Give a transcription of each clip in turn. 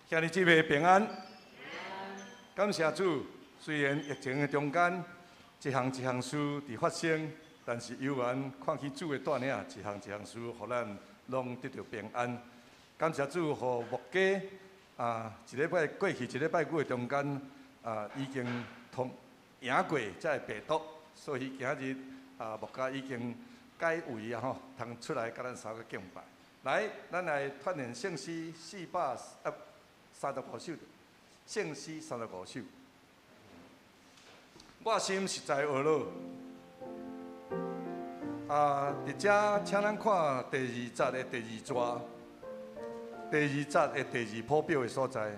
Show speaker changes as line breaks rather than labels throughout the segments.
兄弟姊妹平安，感謝主。雖然疫情的中間，一項一項事佇發生，但是猶原看見主的帶領，一項一項事，予咱攏得著平安。感謝主，予牧家啊，一禮拜過去，一禮拜久的中間啊，已經通贏過這个病毒，所以今日啊，牧家已經解圍啊吼，通出來佮咱三个敬拜。來，咱來傳念聖詩435首，聖詩三十五首。我心實在懊惱。啊，佇遮請咱看第二節的第二逝，第二節的第二譜表的所在。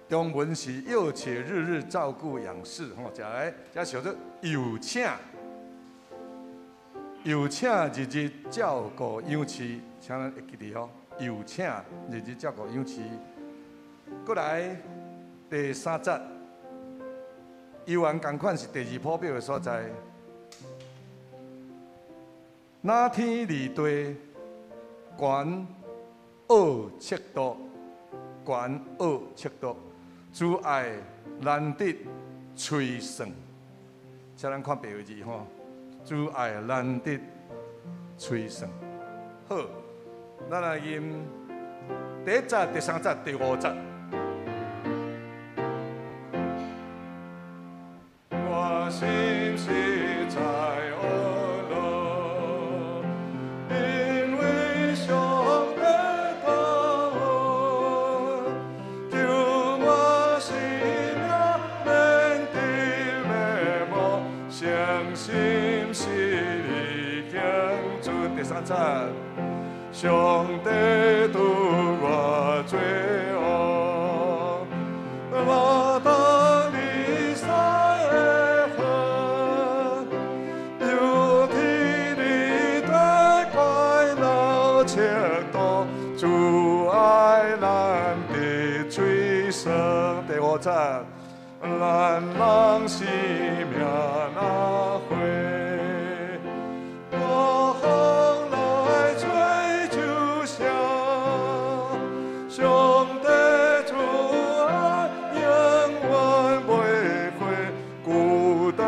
中文是又且日日照顧養侍，吼，這來這寫做又且，又且日日照顧養飼，請咱會記得吼。又且日日照顧養飼。閣來第三節，猶原仝款是第二譜表的所在。那天離地，懸惡尺度，懸惡尺度，主愛難得催算。請咱看白話字吼，主愛難得催算。好，咱來吟第一節、第三節、第五節。我心實在懊惱，因為上帝大恩，救我性命免得滅亡，誠心實意敬主。第三節，上帝拄我做王，我當離山的河，由天離地快樂尺度，主愛難得催算。第五節，咱人生命若花，大風來吹就消，上帝主愛永遠袂過，孤單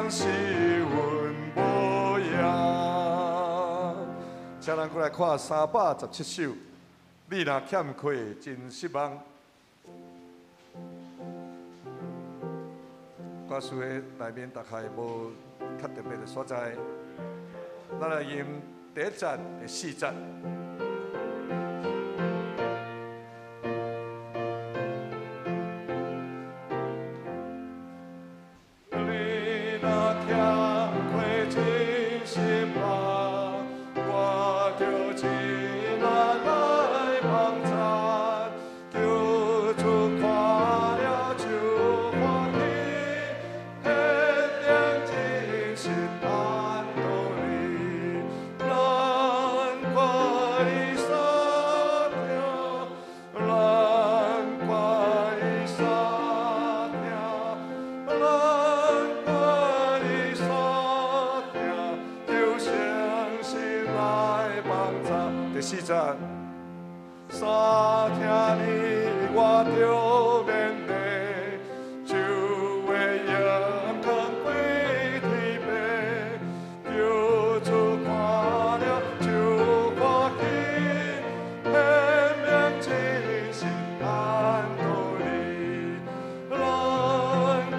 是阮無影。請咱閣來看317首，你若欠缺真失望。歌詞的內面大概無較特別的所在，咱來吟第一節、第四節。你若欠缺真失望，我著盡力來幫贊，求主看了就歡喜，顯明真實按道理，難怪伊相疼，難怪伊相疼，難怪伊相疼，求誠實來幫贊。第四節，相疼你我著勉勵，就會勇敢歸天父，求主看了就歡喜，顯明真實按道理，難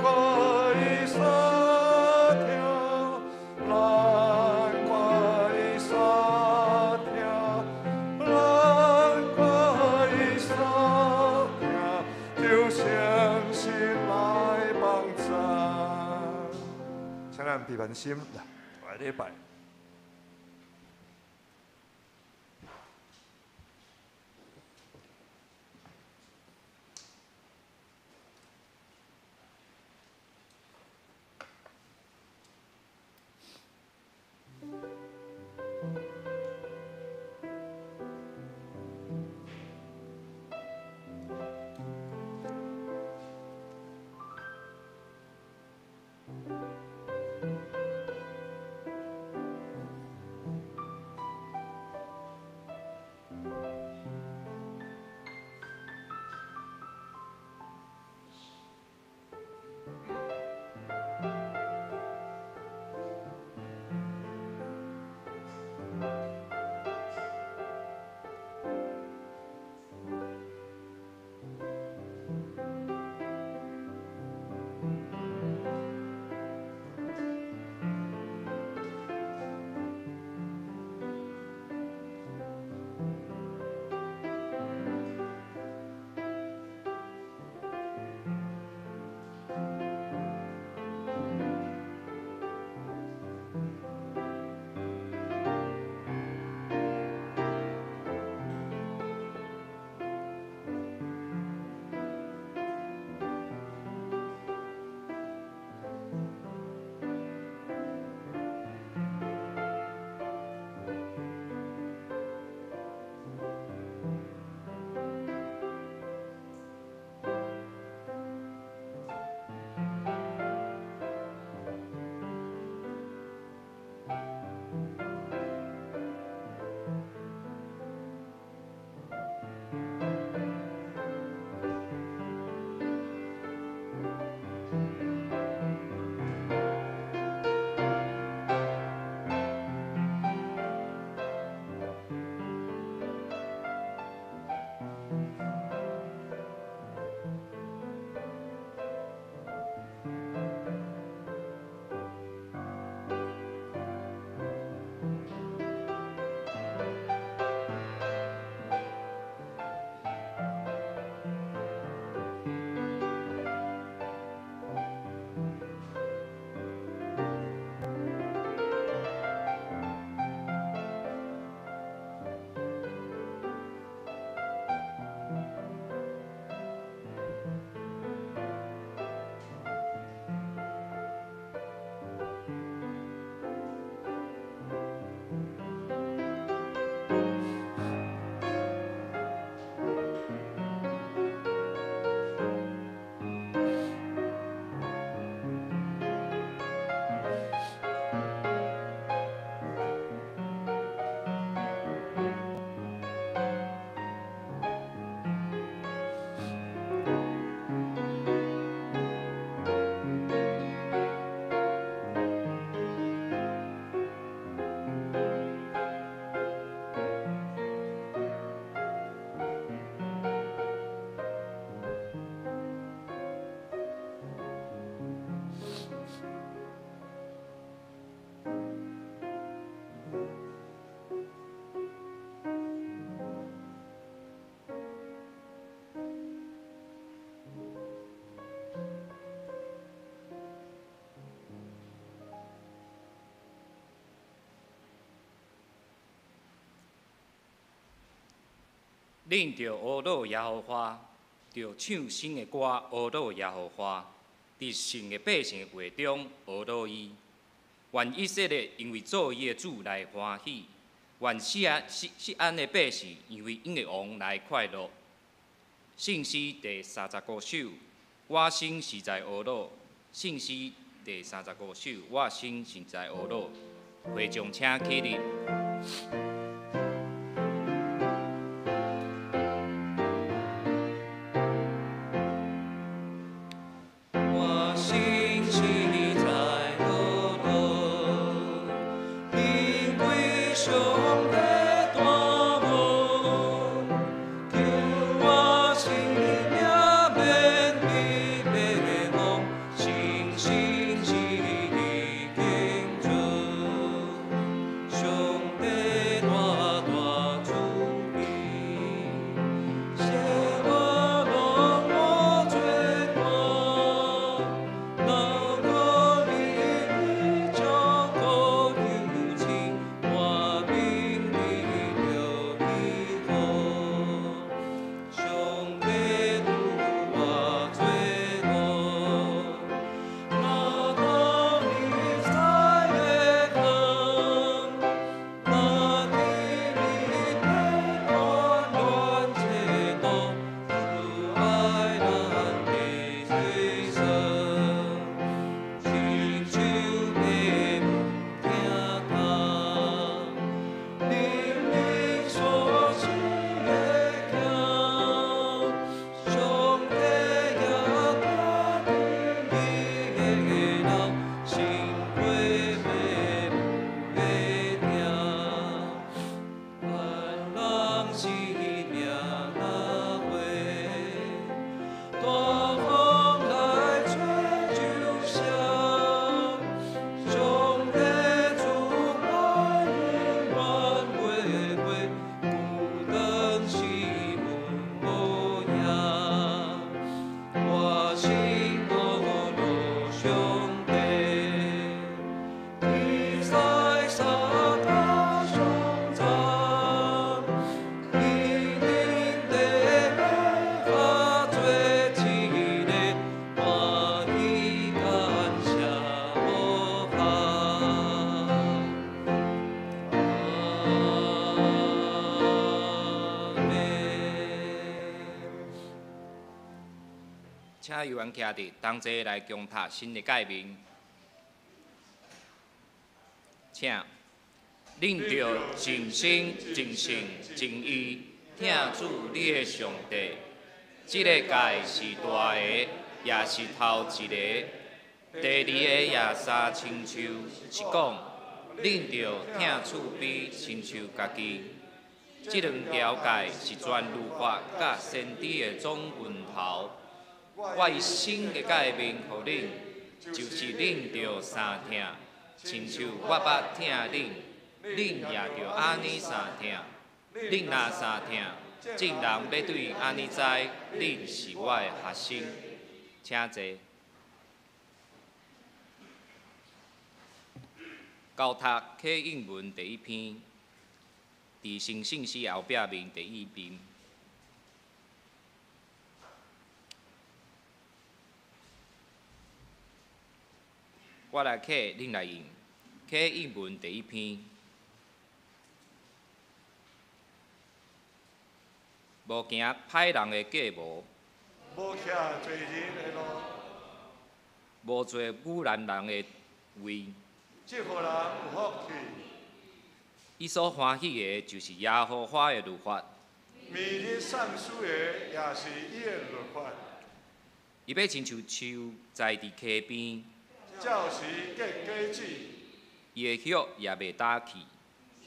怪伊相疼，難怪伊相疼，難怪伊相疼，求誠實來幫贊。請咱閉目心來，來禮拜。
恁著呵咾耶和華，著唱新的歌呵咾耶和華，佇神的百姓的會中呵咾伊。願以色列因為做伊的主來歡喜，願錫安的百姓因為𪜶的王來快樂。聖詩第35首，我心實在呵咾。聖詩第三十五首，我心實在呵咾。會眾請起立。我心實在呵咾，因為上帝帶我，求我生命免被滅亡，誠心誠意敬主，上帝大大慈悲，赦我攏無罪過，若閣你照顧求情，我命得著醫好。上帝拄我做路，若當你知的空，若伫你的亂亂這途，慈愛咱的水算，親像父母疼痛，靈靈所賜的行，上帝也帶領伊的人，心肝要有的疼。凡人生命若花，大風來吹就消。上帝慈愛永遠袂過，孤單是無影。我心呵咾上帝，伊在沙塔上站，伊恁地下做一个歡喜感謝無限。阿們。請委員徛佇同齊來共讀新的誡命。請，恁著盡心、盡性、盡意疼主你的上帝。這个誡是大个，也是頭一个。第二个也相親像，是講，恁著疼厝邊親像家己。這兩條誡是全律法佮先知的總源頭。我以新的誡命予恁，就是恁著相疼，親像我捌疼恁，恁也著按呢相疼。恁若相疼，眾人欲對按呢知，恁是我的學生。請坐。交讀啟應文第一篇，佇新聖詩後壁面第一面。我來啟，恁來應。啟應文第一篇，無行歹人的計謀，
無徛罪人的路，
無坐愚懶人的位。
這予人有福氣。
伊所歡喜的，就是耶和華的律法。
每日散思的，也是伊的律法。
伊欲親像樹栽佇溪邊，
照時結果子。
伊的葉也袂焦去。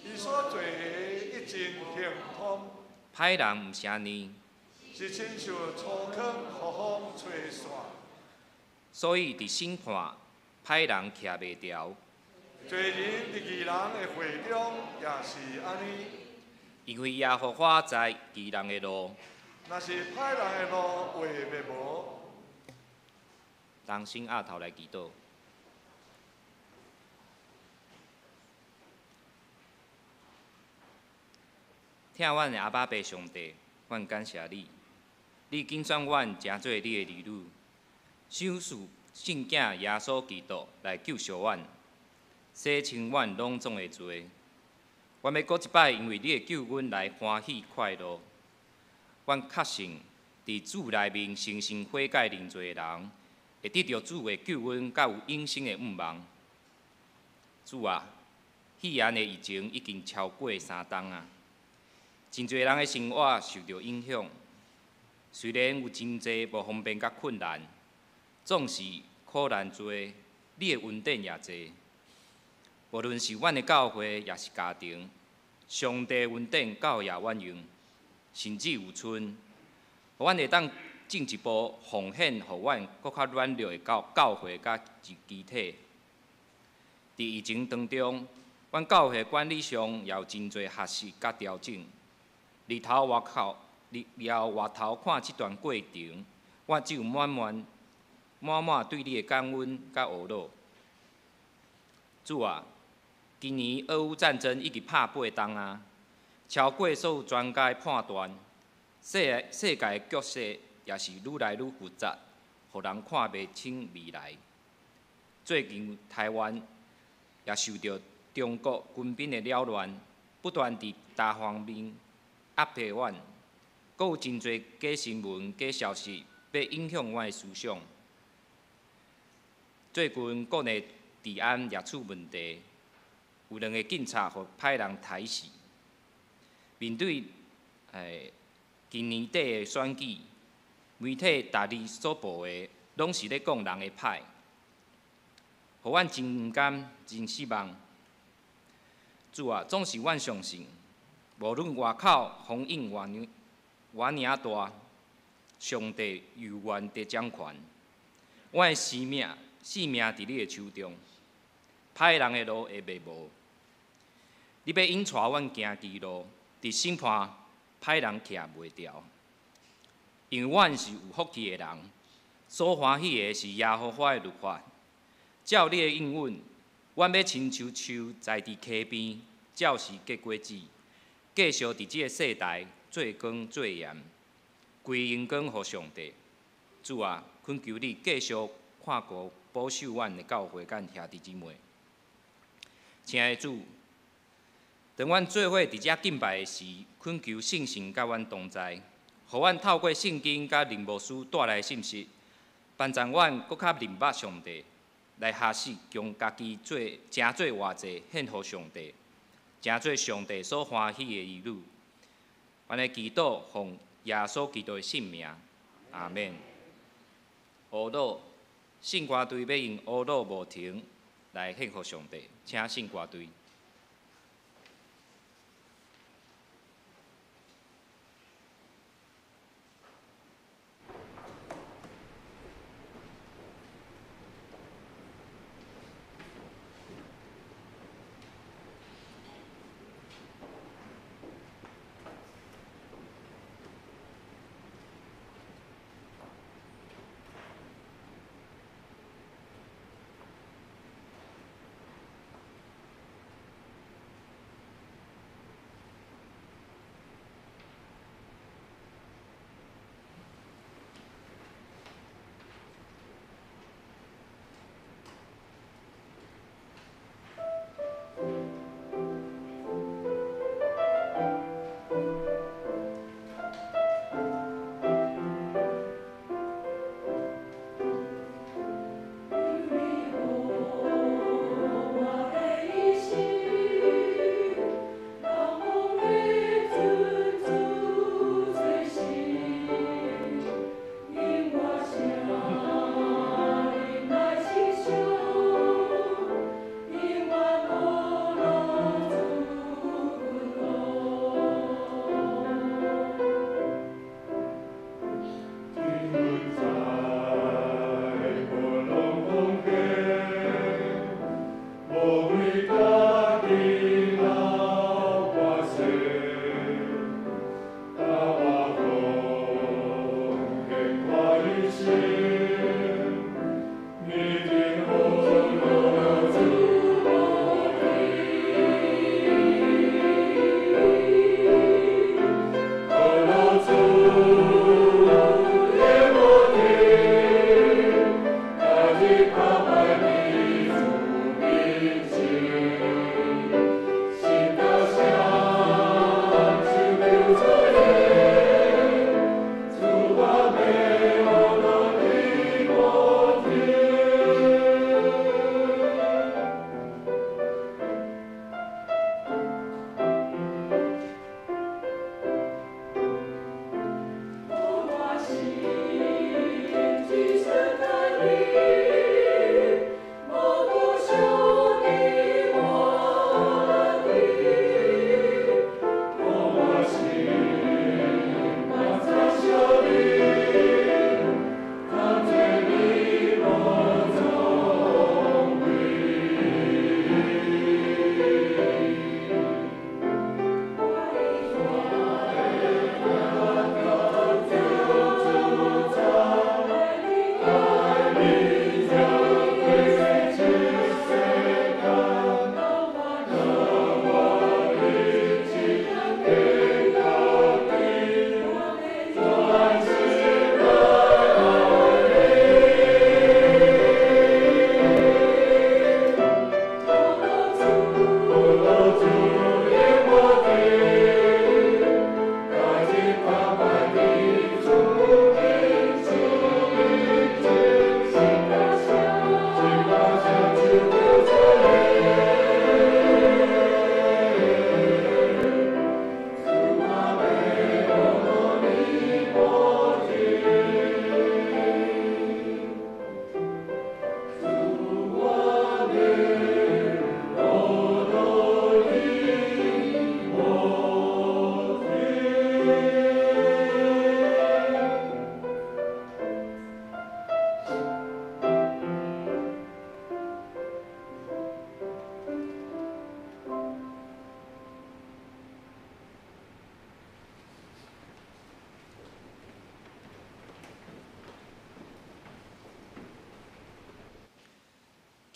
伊所做的一定亨通。
歹人毋是按呢，
是親像粗糠予風吹散。
所以佇審判，歹人徛袂牢。
罪人佇義人的會中也是按呢。
因為耶和華知義人的路。
若是歹人的路會滅無。
同心徼頭來祈禱。疼阮的阿爸父上帝，阮感謝你，你揀選阮成做你的兒女，賞賜聖囝耶穌基督來救贖阮，洗清阮攏總的罪。阮欲閣一擺因為你的救恩來歡喜快樂。阮確信，佇主內面誠心悔改認罪的人，會得著主的救恩，佮有永生的盼望。主啊，肺炎的疫情已經超過3冬啊，真濟人的生活受著影響。雖然有真濟無方便佮困難，總是苦難多，你的恩典也濟。無論是阮的教會，抑是家庭，上帝恩典夠予阮用，甚至有賰，予阮會當進一步奉獻，予阮閣較軟弱的教會佮肢體。佇疫情當中，阮教會管理上也有真濟學習佮調整。日頭外口，日了外頭看這段過程，我只有滿滿滿滿對你的感恩佮懊惱。主啊，今年俄烏戰爭已經拍8冬啊，超過所有專家的判斷，世界的局勢也是愈來愈複雜，予人看袂清未來。最近台灣也受著中國軍兵的擾亂，不斷佇單方面壓迫阮，閣有真濟假新聞、假消息，欲影響阮的思想。最近國內治安也出問題，有兩个警察予歹人刣死。面對今年底的選舉，媒體逐日所報的，攏是咧講人的歹，予阮真毋甘、真失望。主啊，總是阮相信，無論外口風雨偌爾大，上帝猶原佇掌權。阮的生命、性命佇你的手中，歹人的路會滅無。你欲引帶阮行基路，佇審判歹人徛袂牢。因為阮是有福氣的人，所歡喜的是耶和華的律法。照你的應允，阮欲親像樹栽佇溪邊，照時結果子，繼續佇這个世代做光做鹽，歸榮光予上帝。主啊，懇求你繼續看顧保守阮的教會佮兄弟姊妹。親愛的主，當阮做伙佇遮敬拜的時，懇求聖神佮阮同在，予阮透過聖經佮林牧師帶來的信息，幫助阮閣較認捌上帝，來學習將家己做成做活祭獻予上帝，成做上帝所歡喜的兒女。阮的祈禱奉耶穌基督的聖名，阿們。烏魯聖歌隊欲用烏魯無停來獻予上帝，請聖歌隊。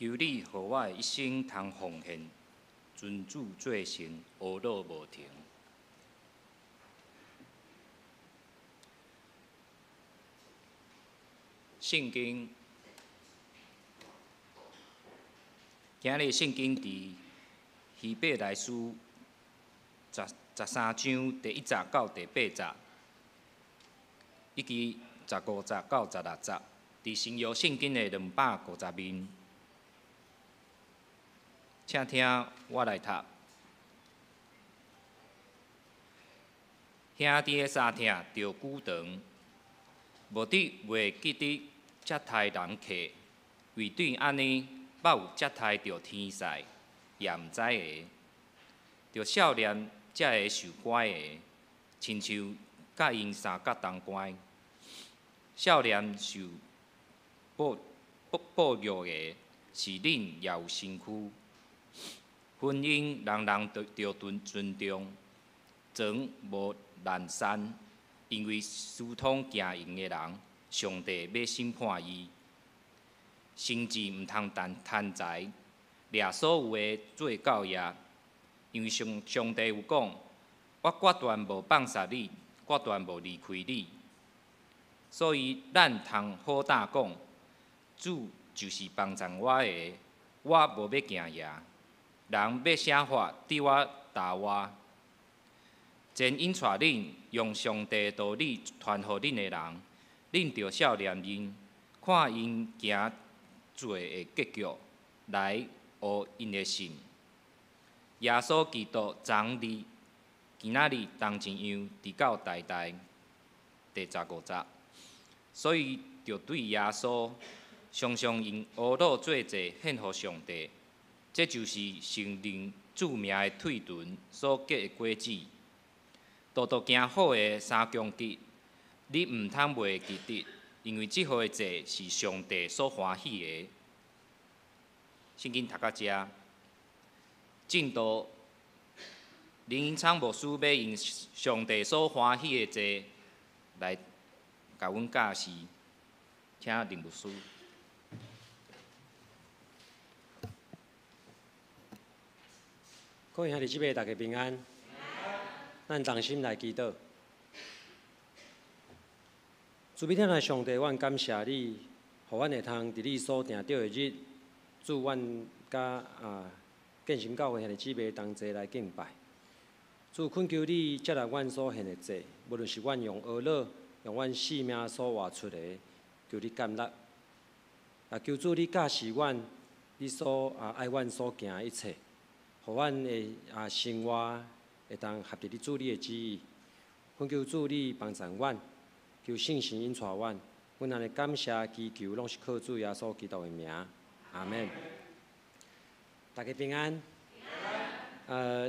求你予我的一生通奉献，尊主做圣，呵咾无停。圣经，今日圣经伫希伯来书十三章第一节到第八节，以及15节到16节，伫新约圣经的250面。请听我来读。兄弟的相疼著久长，无得袂记得接待人客，为对按呢，捌有接待著天使，也毋知个，著少年才会受拐的，亲像佮𪜶相佮同关。少年受哺哺育的，是恁也有身躯。婚姻人人著尊重，床无滥訕，因为私通行淫的人，上帝欲审判伊。甚至毋通贪财，掠所有的做教业，因为上帝有讲，我决断无放杀你，决断无离开你。所以咱通好胆讲，主就是帮助我的，我无欲惊吓。人欲啥法对我答我？前引带恁用上帝道理传予恁的人，恁著少年𪜶，看𪜶行做的结局，来学𪜶的信。耶稣基督昨日、今仔日同一样，直到代代。第15节，所以著对耶稣，常常用呵咾做祭献予上帝。这就是承认主名的腿脣所结的果子。独独行好的三强节，你毋通袂记得，因为这号的祭是上帝所欢喜的。圣经读到遮，进度林英昌牧师欲用上帝所欢喜的祭来共阮教示，请林牧师。
各位兄弟姊妹，大家平安。咱同心来祈祷。慈悲疼爱上帝，阮感谢你，予阮会通伫你所定著的日，主阮佮建成教会兄弟姊妹同齐来敬拜。主恳求你接纳阮所献的祭，无论是阮用呵咾、用阮性命所活出的，求你接纳。求主你教示阮，你所爱阮所行的一切。予阮的生活会当合伫你主你的旨意，恳求主你帮助阮，求圣神引带阮，阮按呢感谢祈求，拢是靠主耶稣基督的名，阿们。大家平安。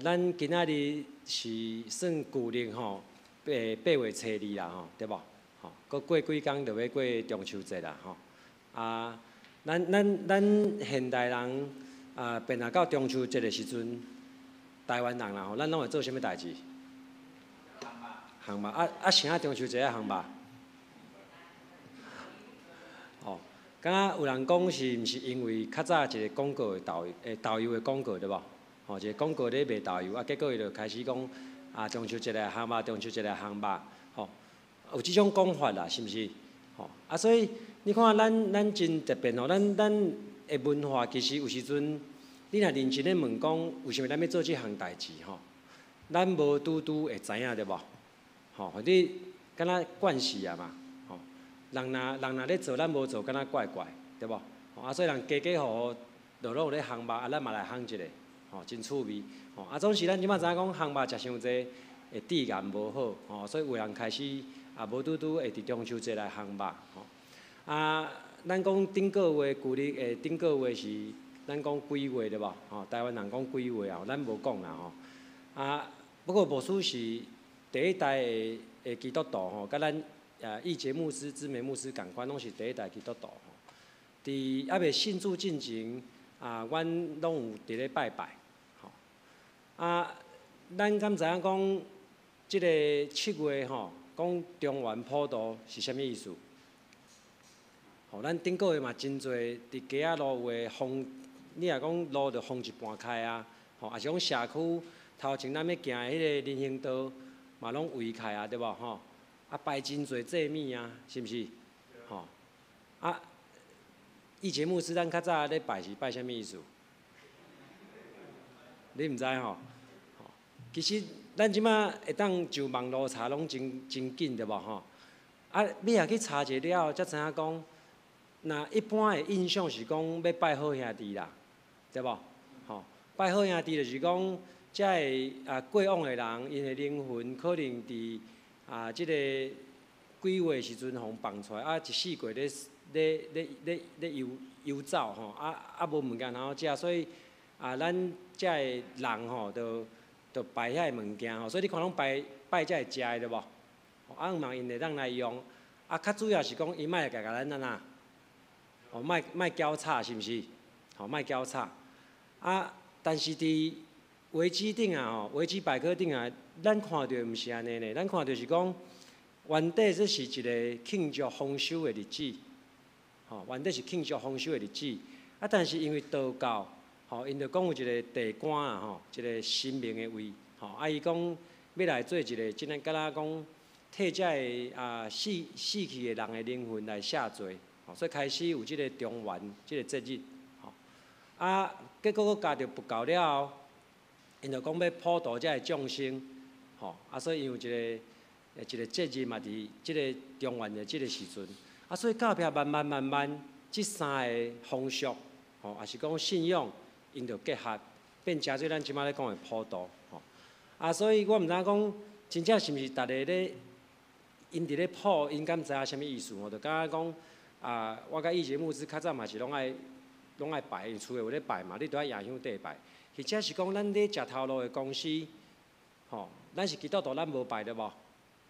咱今仔日是算旧历吼，8月初2啦吼，对无？吼，阁过几工就欲过中秋节啦吼。咱现代人。便若到中秋节的时阵，台湾人啦吼，咱拢会做啥物代志？烘肉。啥中秋节爱烘肉？哦，敢若有人讲是毋是因为较早一个广告的导游，导游的广告对无？吼，一个广告咧卖豆油，结果伊就开始讲中秋节来烘肉，中秋节来烘肉，吼，有这种讲法啦，是毋是？吼，所以你看咱真特别吼，咱的文化其实有时阵，你若认真咧问讲，为啥物咱欲做这项代志吼？咱无拄拄会知影对无？吼，或者敢若惯势啊嘛，吼，人若咧做，咱无做，敢若怪怪，对无？所以人家家户户就拢有咧烘肉，咱嘛来烘一个，吼，真趣味，吼，总是咱这摆知影讲烘肉食伤济会致癌无好，吼，所以有人开始也无拄拄会伫中秋节来烘肉，吼，咱讲顶个月旧历的顶个月是咱讲鬼月对无？吼，台湾人讲鬼月啊，咱无讲啦吼。不过牧师是第一代的基督徒吼，佮咱义杰牧师、知梅牧师仝款，攏是第一代基督徒吼。佇猶未信主進前，阮攏有佇咧拜拜，吼。咱敢知影講，這个7月吼，講中元普渡是啥物意思？吼，咱頂個月嘛真濟佇街仔路有的封，你若講路就封一半開啊，吼，抑是講社區頭前咱欲行的彼个人行道嘛攏圍開啊，對無吼？擺真濟祭物啊，是毋是？吼，以前牧師咱較早咧拜是拜啥物意思？你毋知吼？其實咱這馬會當上網路查攏真真緊對無吼？你若去查一下了後，才知影講，若一般的印象是講欲拜好兄弟啦，對無？吼，拜好兄弟就是講，這个過往的人，𪜶的靈魂可能佇這个鬼月的時陣予放出來，一四季咧遊遊走吼，無物件通好食，所以咱這个人吼，就拜遐个物件吼，所以你看攏拜拜這个食的對無？向望𪜶會當來用，較主要是講伊莫共咱按怎？哦，莫莫交叉是毋是？吼，莫交叉。但是佇維基頂啊吼，維基百科頂啊，咱看著毋是按呢呢，咱看著是講，原底這是一個慶祝豐收的日子，吼，原底是慶祝豐收的日子。但是因為道教，吼，𪜶就講有一個地官啊，吼，一個神明的位，吼，伊講欲來做一個，這个敢若講替這个死去的人的靈魂來謝罪，吼，所以開始有這个中元這个節日，吼，結果閣加著佛教了後，𪜶就講欲普度這个眾生，吼，所以𪜶有一个一个節日嘛，佇這个中元的這个時陣，所以到壁慢慢慢慢，這三个風俗，吼，抑是講信仰，𪜶就結合，變成做咱這馬咧講的普渡，吼，所以我毋知影講，真正是毋是逐个咧，𪜶佇咧普，𪜶敢知影啥物意思吼？就感覺講，我佮以前牧師較早嘛是攏愛拜，因為厝內有咧拜嘛，你著愛舉香綴拜。或者是講，咱咧食頭路的公司，吼，咱是基督徒，咱無拜對無？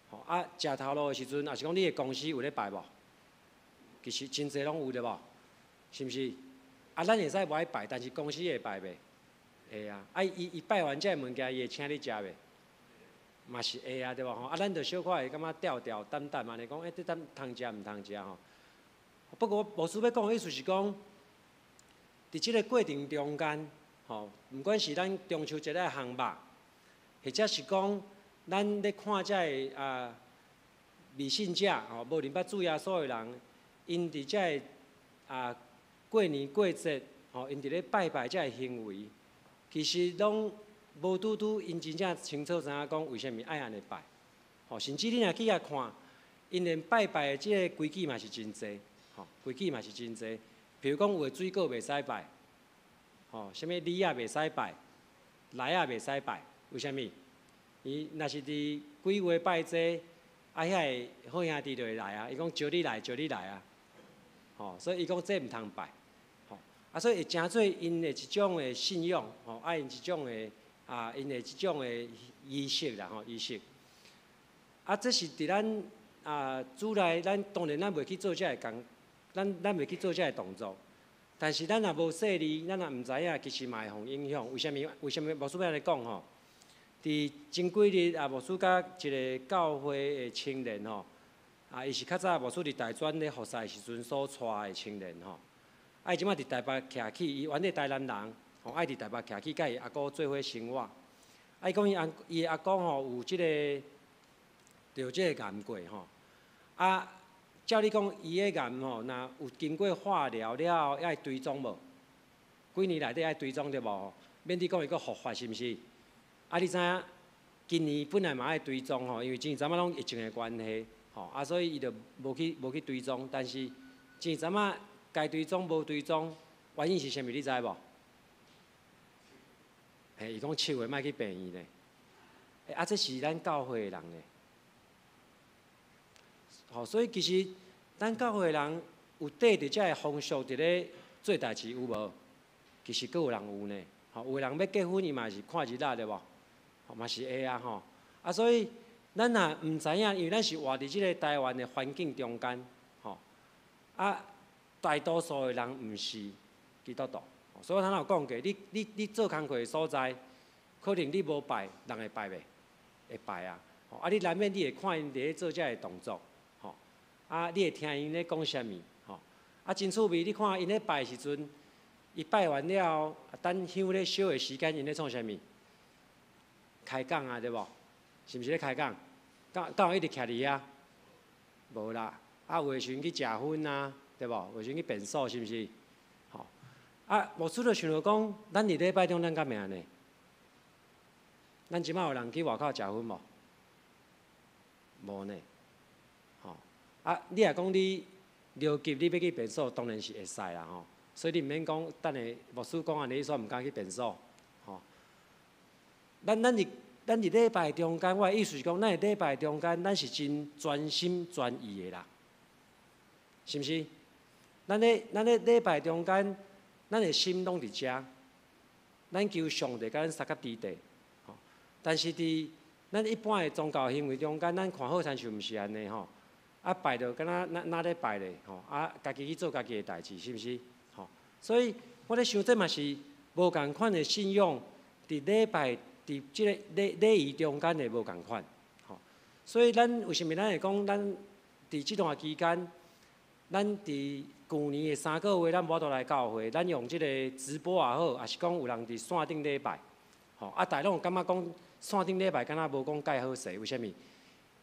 吼，食頭路的時陣，抑是講你的公司有咧拜無？其實真濟攏有對無？是毋是？咱會使無愛拜，但是公司會拜袂？會啊！伊拜完這个物件，伊會請你食袂？嘛是會啊，對無吼？咱就小可會感覺吊吊膽膽按呢講，這當通食毋通食吼？不過牧師欲講的意思是講，佇這个過程中間，吼，毋管是咱中秋節來烘肉，或者是講咱咧看這个未信者吼，無認捌主耶穌的人，𪜶佇這个過年過節，吼，𪜶佇咧拜拜這个行為，其實攏無拄拄，𪜶真正清楚知影講為啥物愛按呢拜，吼，甚至你若去遐看，𪜶連拜拜的這个規矩嘛是真濟，吼，規矩嘛是真濟。比如講有的水果袂使拜，吼，啥物李仔袂使拜，梨仔袂使拜，為啥物？伊若是佇鬼月拜這個，遐个好兄弟就會來啊，伊講招你來，招你來啊，吼，所以伊講這毋通拜，吼，所以會成做𪜶的一種的信仰，吼，𪜶一種的𪜶的這種的儀式啦，吼，儀式。這是佇咱主內，咱當然咱袂去做這个工，咱袂去做這个動作。但是咱若無細膩，咱若毋知影，其實嘛會予影響。為啥物？為啥物牧師欲按呢講吼？佇前幾日牧師佮一个教會的青年吼，伊是較早牧師佇大專咧服侍的時陣所帶的青年吼。伊這馬佇台北徛起，伊原底台南人，吼，愛佇台北徛起，佮伊阿姑做伙生活。伊講伊的阿公吼有這個著這个癌過吼。照理講，伊的癌吼，若有經過化療了後，愛追蹤無？幾年內底愛追蹤對無？免得講伊閣復發是毋是？你知影？今年本來嘛愛追蹤吼，因為前陣仔攏疫情的關係，吼，所以伊就無去追蹤。但是前陣仔該追蹤無追蹤，原因是啥物？你知無？嘿，伊講7月莫去病院呢。這是咱教會的人呢。吼，所以其實咱教會的人有綴著這个風俗佇咧做代誌有無？其實閣有人有呢。吼，有的人欲結婚，伊嘛是看日仔對無？吼，嘛是會啊吼。所以咱若毋知影，因為咱是活佇這个台灣的環境中間，吼，啊，大多數的人毋是基督徒，所以我頭先有講過，你做工課的所在，可能你無拜，人會拜袂？會拜啊！啊，你難免你會看𪜶佇咧做這个動作，吼，啊，你會聽𪜶咧講啥物，吼，啊，真趣味！你看𪜶咧拜的時陣，伊拜完了，等香咧燒的時間，𪜶咧創啥物？開講啊，對無？是毋是咧開講？敢有一直徛佇遐？無啦，啊，有的時陣去食薰啊，對無？有的時陣去便所，是毋是？吼，啊，牧師就想著講，咱佇禮拜中，咱敢會按呢？咱這擺有人去外口食薰無？無呢，吼，啊，你若講你尿急，你欲去便所，當然是會使啦，吼。所以你毋免講，等下牧師講按呢，你煞毋敢去便所，吼。咱佇禮拜中間，我的意思是講，咱佇禮拜中間，咱是真專心專意的啦，是毋是？咱咧禮拜中間，咱的心攏佇遮，咱求上帝共咱相佮佇底，吼。但是佇咱一般的宗教行為中間，咱看好親像毋是按呢吼，啊拜就敢若若若咧拜咧吼，啊家己去做家己的代誌，是毋是？吼，所以我咧想這嘛是無仝款的信仰，佇禮拜佇這個禮禮儀中間的無仝款，吼。所以咱為啥物咱會講咱佇這段期間，咱佇舊年的3個月，咱無法度來教會，咱用這個直播也好，抑是講有人佇線頂禮拜，吼，啊，大家攏有感覺講線頂禮拜敢若無講蓋好勢，為啥物？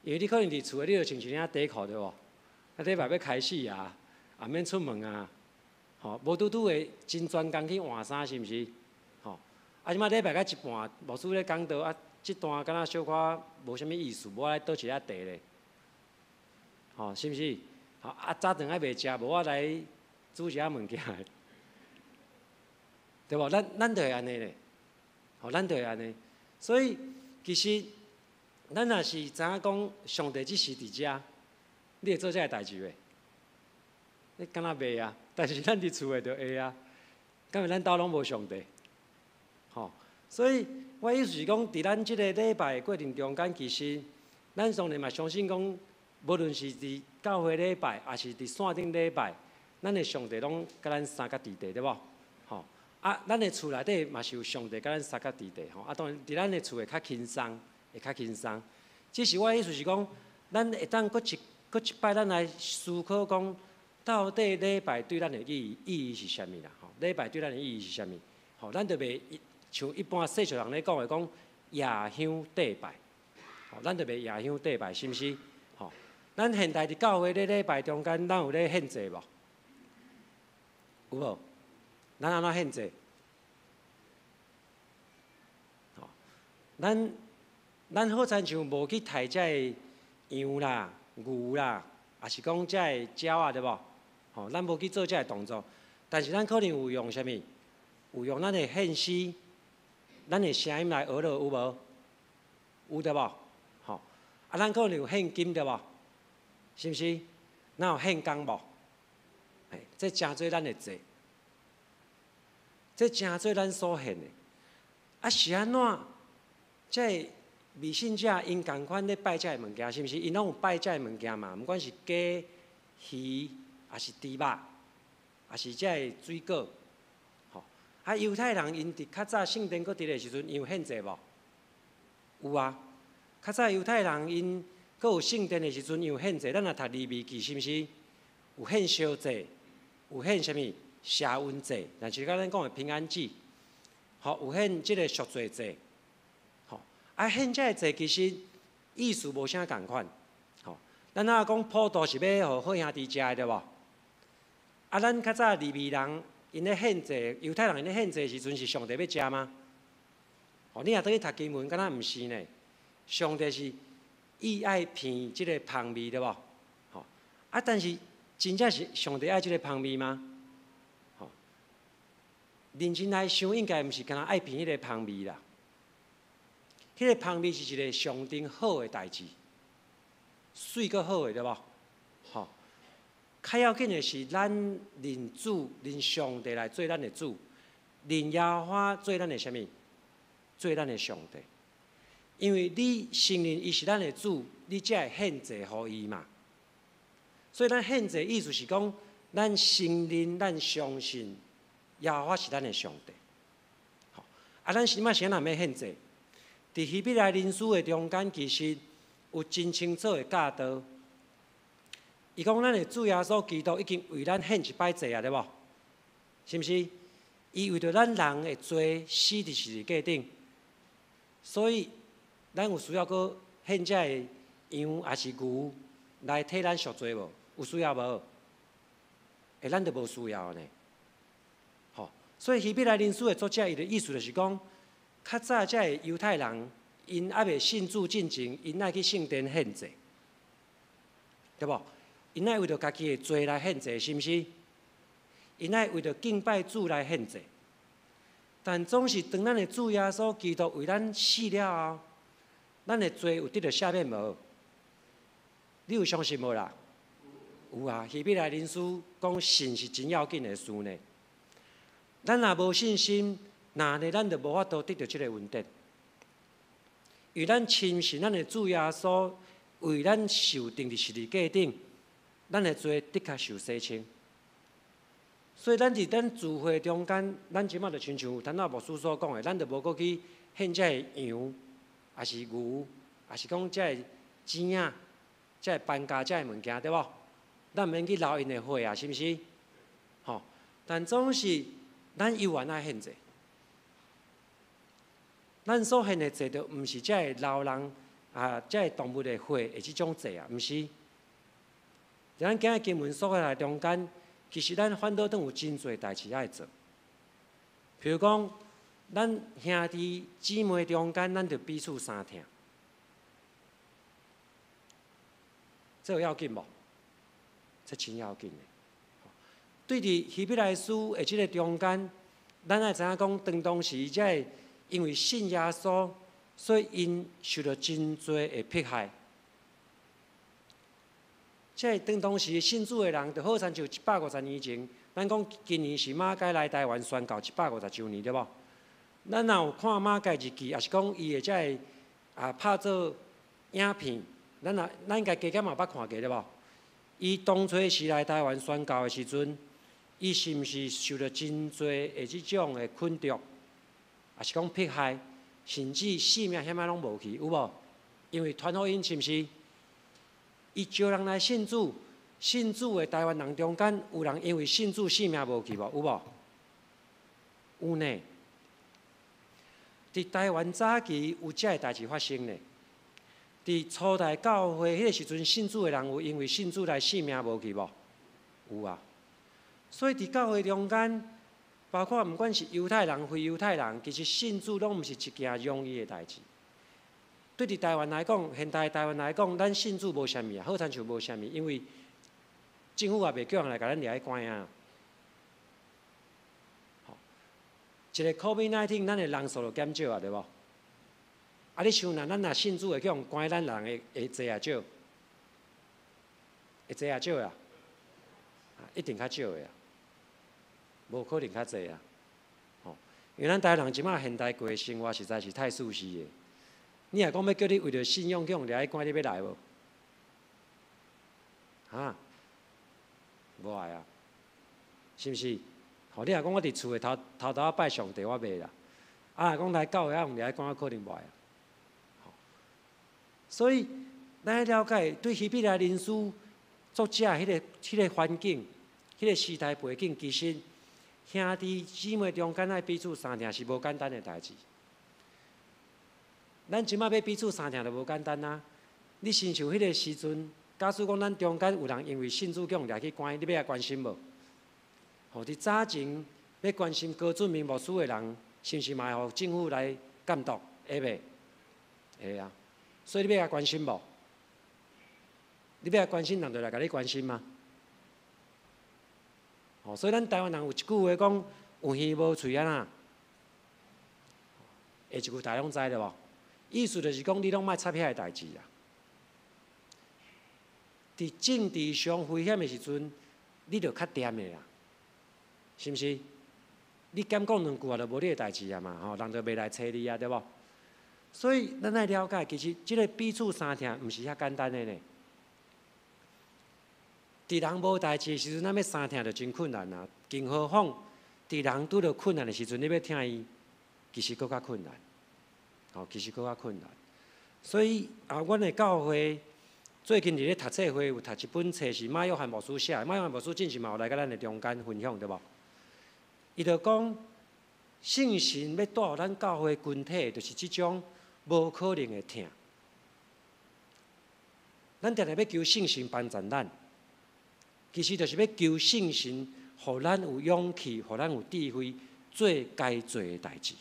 因為你可能佇厝內，你就穿一領短褲對無？啊，禮拜欲開始啊，也免出門啊，吼，無拄拄會真專工去換衫，是毋是？吼，啊，這擺禮拜到一半，牧師咧講道啊，這段敢若小可無啥物意思，無愛倒一下茶咧，吼，是毋是？吼，啊，早頓還袂食，無我來煮一下物件，對無？咱就會按呢咧，吼，咱就會按呢。所以其實咱若是知影講上帝只是佇遮，你會做這个代誌袂？你敢若袂啊？但是咱佇厝內就會啊。敢是咱兜攏無上帝？吼，所以我意思是講，佇咱這个禮拜的過程中間，其實咱當然嘛相信講，無論是佇教會禮拜，抑是佇線頂禮拜，咱的上帝攏共咱相佮佇底，對無？吼，啊，咱的厝內底嘛是有上帝共咱相佮佇底，吼，啊，當然佇咱的厝會較輕鬆，會較輕鬆。只是我的意思是講，咱會當閣一擺，咱來思考講，到底禮拜對咱的意義是啥物啦？吼，禮拜對咱的意義是啥物？吼，咱就袂像一般世俗人咧講的講夜香綴拜，吼，咱就袂夜香綴拜，是毋是？吼，咱現代佇教會咧禮拜中間，咱有咧獻祭無？有無？咱按怎獻祭？吼，咱好親像無去刣這个羊啦、牛啦，抑是講這个鳥仔對無？吼，咱無去做這个動作，但是咱可能有用啥物？有用咱的獻詩、咱的聲音來學落有無？有對無？吼，啊，咱可能有獻金對無？是毋是？咱有獻工無？嘿，這成做咱的祭，這成做咱所獻的。啊，是按怎？這个迷信者𪜶仝款咧拜這个物件，是毋是？𪜶攏有拜這个物件嘛？毋管是雞、魚，抑是豬肉，抑是這个水果。吼，啊，猶太人𪜶佇較早聖殿閣佇的時陣，𪜶有獻祭無？有啊。較早猶太人𪜶閣有聖殿的時陣，𪜶有獻祭。咱若讀利未記，是毋是？有獻燒祭，有獻啥物？謝恩祭，若是佮咱講的平安祭。吼，有獻這个贖罪祭。吼，啊，獻這个祭其實意思無啥仝款。吼，咱若講普渡是欲予好兄弟食的，對無？啊，咱較早利未人𪜶咧獻祭，猶太人𪜶咧獻祭的時陣是上帝欲食嗎？吼，你若轉去讀經文，敢若毋是呢？上帝是伊愛品這个芳味，對無？吼，啊，但是真正是上帝愛這个芳味嗎？吼，認真來想，應該毋是干焦愛品彼个芳味啦。彼个芳味是一个上頂好的代誌，媠閣好的，對無？吼，較要緊的是，咱認主、認上帝來做咱的主，認耶和華做咱的啥物？做咱的上帝。因為你承認伊是咱的主，你才會獻祭予伊嘛。所以咱獻祭意思是講，咱承認、咱相信耶和華是咱的上帝。吼，啊，咱這擺是按怎欲獻祭？佇希伯來人書的中間，其實有真清楚的教導。伊講咱的主耶穌基督已經為咱獻一擺祭啊，對無？是毋是？伊為著咱人的罪死佇十字架頂，所以咱有需要閣獻這个羊抑是牛來替咱贖罪無？有需要無？欸，咱就無需要呢。吼，所以希伯來人書的作者，伊的意思就是講，較早這个猶太人，𪜶猶未信主進前，𪜶愛去聖殿獻祭，對無？𪜶愛為著家己的罪來獻祭，是毋是？𪜶愛為著敬拜主來獻祭。但總是當咱的主耶穌基督為咱死了後，咱的罪有得著赦免無？你有相信無啦？有啊！希伯來人書講信是真要緊的事呢。咱若無信心，那呢咱就無法度得著這个恩典。因為咱深信咱的主耶穌為咱受釘佇十字架頂，咱的罪的確受洗清。所以咱佇咱聚會中間，咱這擺就親像頭拄仔牧師所講的，咱就無閣去獻這个羊，抑是牛，抑是講這个錢仔、這个搬家這个物件，對無？咱毋免去流𪜶的血啊，是毋是？吼！但總是咱猶原愛獻祭，咱所獻的祭，就毋是這个流人啊，這个動物的血的這種祭啊，毋是。咱今日經文所在中間，其實咱反倒轉有真濟代誌愛做。譬如講，咱兄弟姊妹中間，咱著彼此相疼，這有要緊無？這真要緊的。對佇希伯來書的這个中間，咱愛知影講，當當時這个因為信耶穌，所以𪜶受著真濟的迫害。這個當當時信主的人，就好親像150年前，咱講今年是馬偕來台灣宣教150週年，對無？咱若有看馬偕日記，抑是講伊的這个啊拍做影片，咱若咱應該加減嘛捌看過，對無？伊當初時來台灣宣教的時陣，伊是毋是受著真濟的這種的困著，抑是講迫害，甚至性命險仔攏無去，有無？因為傳福音是毋是？伊招人來信主，信主的台灣人中間有人因為信主性命無去無？有無？有呢。佇台灣早期有這个代誌發生呢。佇初代教會彼个時陣，信主的人有因為信主來性命無去無？有啊。所以佇教會中間，包括毋管是猶太人、非猶太人，其實信主攏毋是一件容易的代誌。對佇台灣來講，現代台灣來講，咱信主無啥物啊，好親像無啥物，因為政府也袂叫人來共咱掠去關啊。吼，一个 COVID-19，咱的人數就減少啊，對無？啊，你想若咱若信主會去予關，咱人會會濟抑少？會濟抑少啊？一定較少的啊，無可能較濟啊。吼，因為咱台灣人這擺現代過的生活實在是太舒適的。你若講欲叫你為著信仰去予掠去關，你欲來無？哈？無愛啊，是毋是？吼，你若講我佇厝內偷偷偷仔拜上帝，我袂啦。啊，若講來教會啊，予掠去關，我可能無愛啊。所以，咱愛了解對希伯來人書作者彼个環境、彼个時代背景，其實兄弟姊妹中間愛彼此相疼是無簡單的代誌。咱這擺欲彼此相疼就無簡單啊！你親像彼个時陣，假使講咱中間有人因為信主去予掠去關，你欲來關心無？吼，佇早前欲關心高俊明牧師的人，是毋是嘛會予政府來監督？會袂？會啊！所以你欲來關心無？你欲來關心，人就來共你關心嗎？吼，所以咱台灣人有一句話講：有耳無喙按怎？下一句大家攏知對無？意思就是講，你攏莫插遐个代誌啦。佇政治上危險的時陣，你著較恬的啦，是毋是？你減講兩句啊，就無你的代誌啊嘛，吼，人就袂來揣你啊，對無？所以咱愛了解，其實這个彼此相疼毋是遐簡單的呢。佇人無代誌的時陣，咱欲相疼就真困難啊。更何況佇人拄著困難的時陣，你欲疼伊，其實閣較困難。吼，其實閣較困難。所以啊，阮的教會最近佇咧讀冊會有讀一本冊，是馬約翰牧師寫的。馬約翰牧師進前嘛有來佮咱的中間分享，對無？伊就講，聖神欲帶予咱教會群體，就是這種無可能的疼。咱定定欲求聖神幫助咱，其實就是欲求聖神，予咱有勇氣，予咱有智慧，做該做的代誌。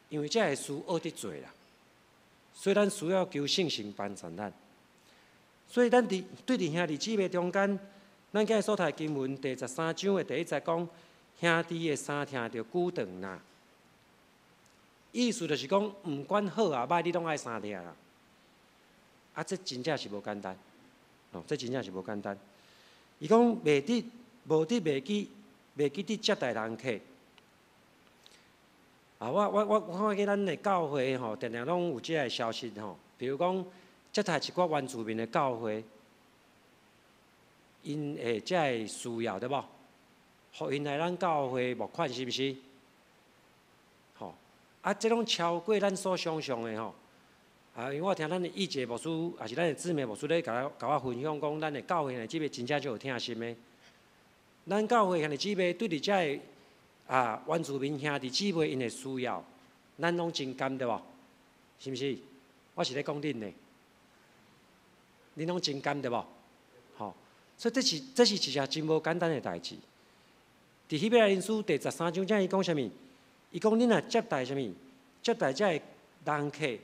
因為這个事學得做啦，所以咱需要求聖神幫助咱。所以咱佇對佇兄弟姊妹中間，咱今日所讀的經文第十三章的第一節講，兄弟的相疼著久長啦。意思就是講，毋管好抑歹，你攏愛相疼啦。啊，這真正是無簡單，哦，這真正是無簡單。伊講袂得，無得袂記，袂記得接待人客。啊，我看見咱的教會吼，定定攏有這个消息吼。比如講，接待一寡原住民的教會，𪜶會這个需要對無？予𪜶來咱教會募款，是毋是？吼，啊，這攏超過咱所想像的吼。啊，因為我聽咱的義姐牧師，也是咱的姊妹牧師咧，共我分享講，咱的教會兄弟姊妹真正足有疼心的。咱教會兄弟姊妹對佇這个啊，原住民兄弟姊妹𪜶的需要，咱攏真甘對無？是毋是？我是咧講恁呢，恁攏真甘對無？吼，所以這是一件真無簡單的代誌。佇希伯來書第十三章，遮伊講啥物？伊講恁若接待啥物？接待這个人客，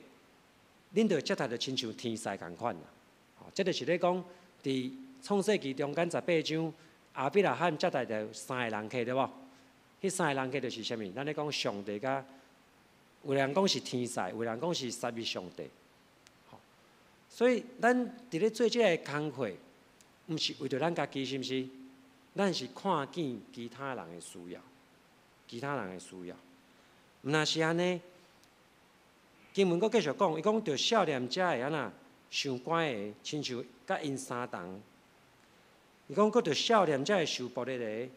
恁就接待著親像天使仝款啦。吼，這就是咧講，佇創世記中間十八章，亞伯拉罕接待著三个人客對無？彼三个人客就是啥物？咱咧講上帝佮有人講是天使，有人講是三一上帝。吼，所以咱佇咧做這个工課，毋是為著咱家己，是毋是？咱是看見其他人的需要，其他人的需要。毋若是按呢，經文閣繼續講，伊講著少年者會按怎受關的，親像佮𪜶相同。伊講閣著少年者會受暴力的，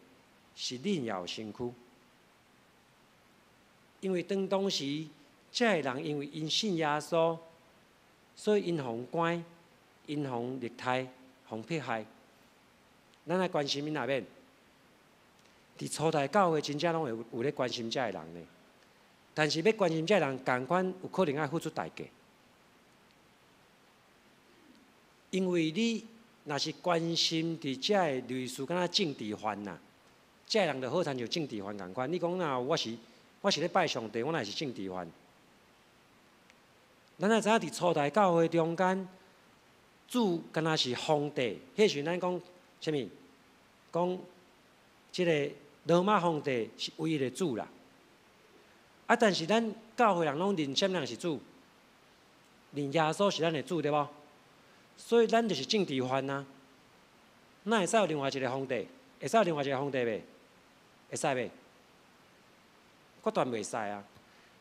是嫩搖身軀。因為當當時，這个人因為𪜶信耶穌，所以𪜶予關，𪜶予虐待，予迫害。咱愛關心𪜶也免。佇初代教會真正攏會有咧關心這个人呢。但是欲關心這个人，仝款有可能愛付出代價。因為你若是關心佇這个類似敢若政治犯啦，這个人就好親像政治犯仝款。你講若我是咧拜上帝，我哪會是政治犯？咱愛知影佇初代教會中間，主敢若是皇帝，彼時陣咱講啥物？講這个羅馬皇帝是唯一的主啦。啊，但是咱教會人攏認啥物人是主？認耶穌是咱的主，對無？所以咱就是政治犯啊。哪會使有另外一个皇帝？會使有另外一个皇帝袂？會使袂？決斷袂使啊！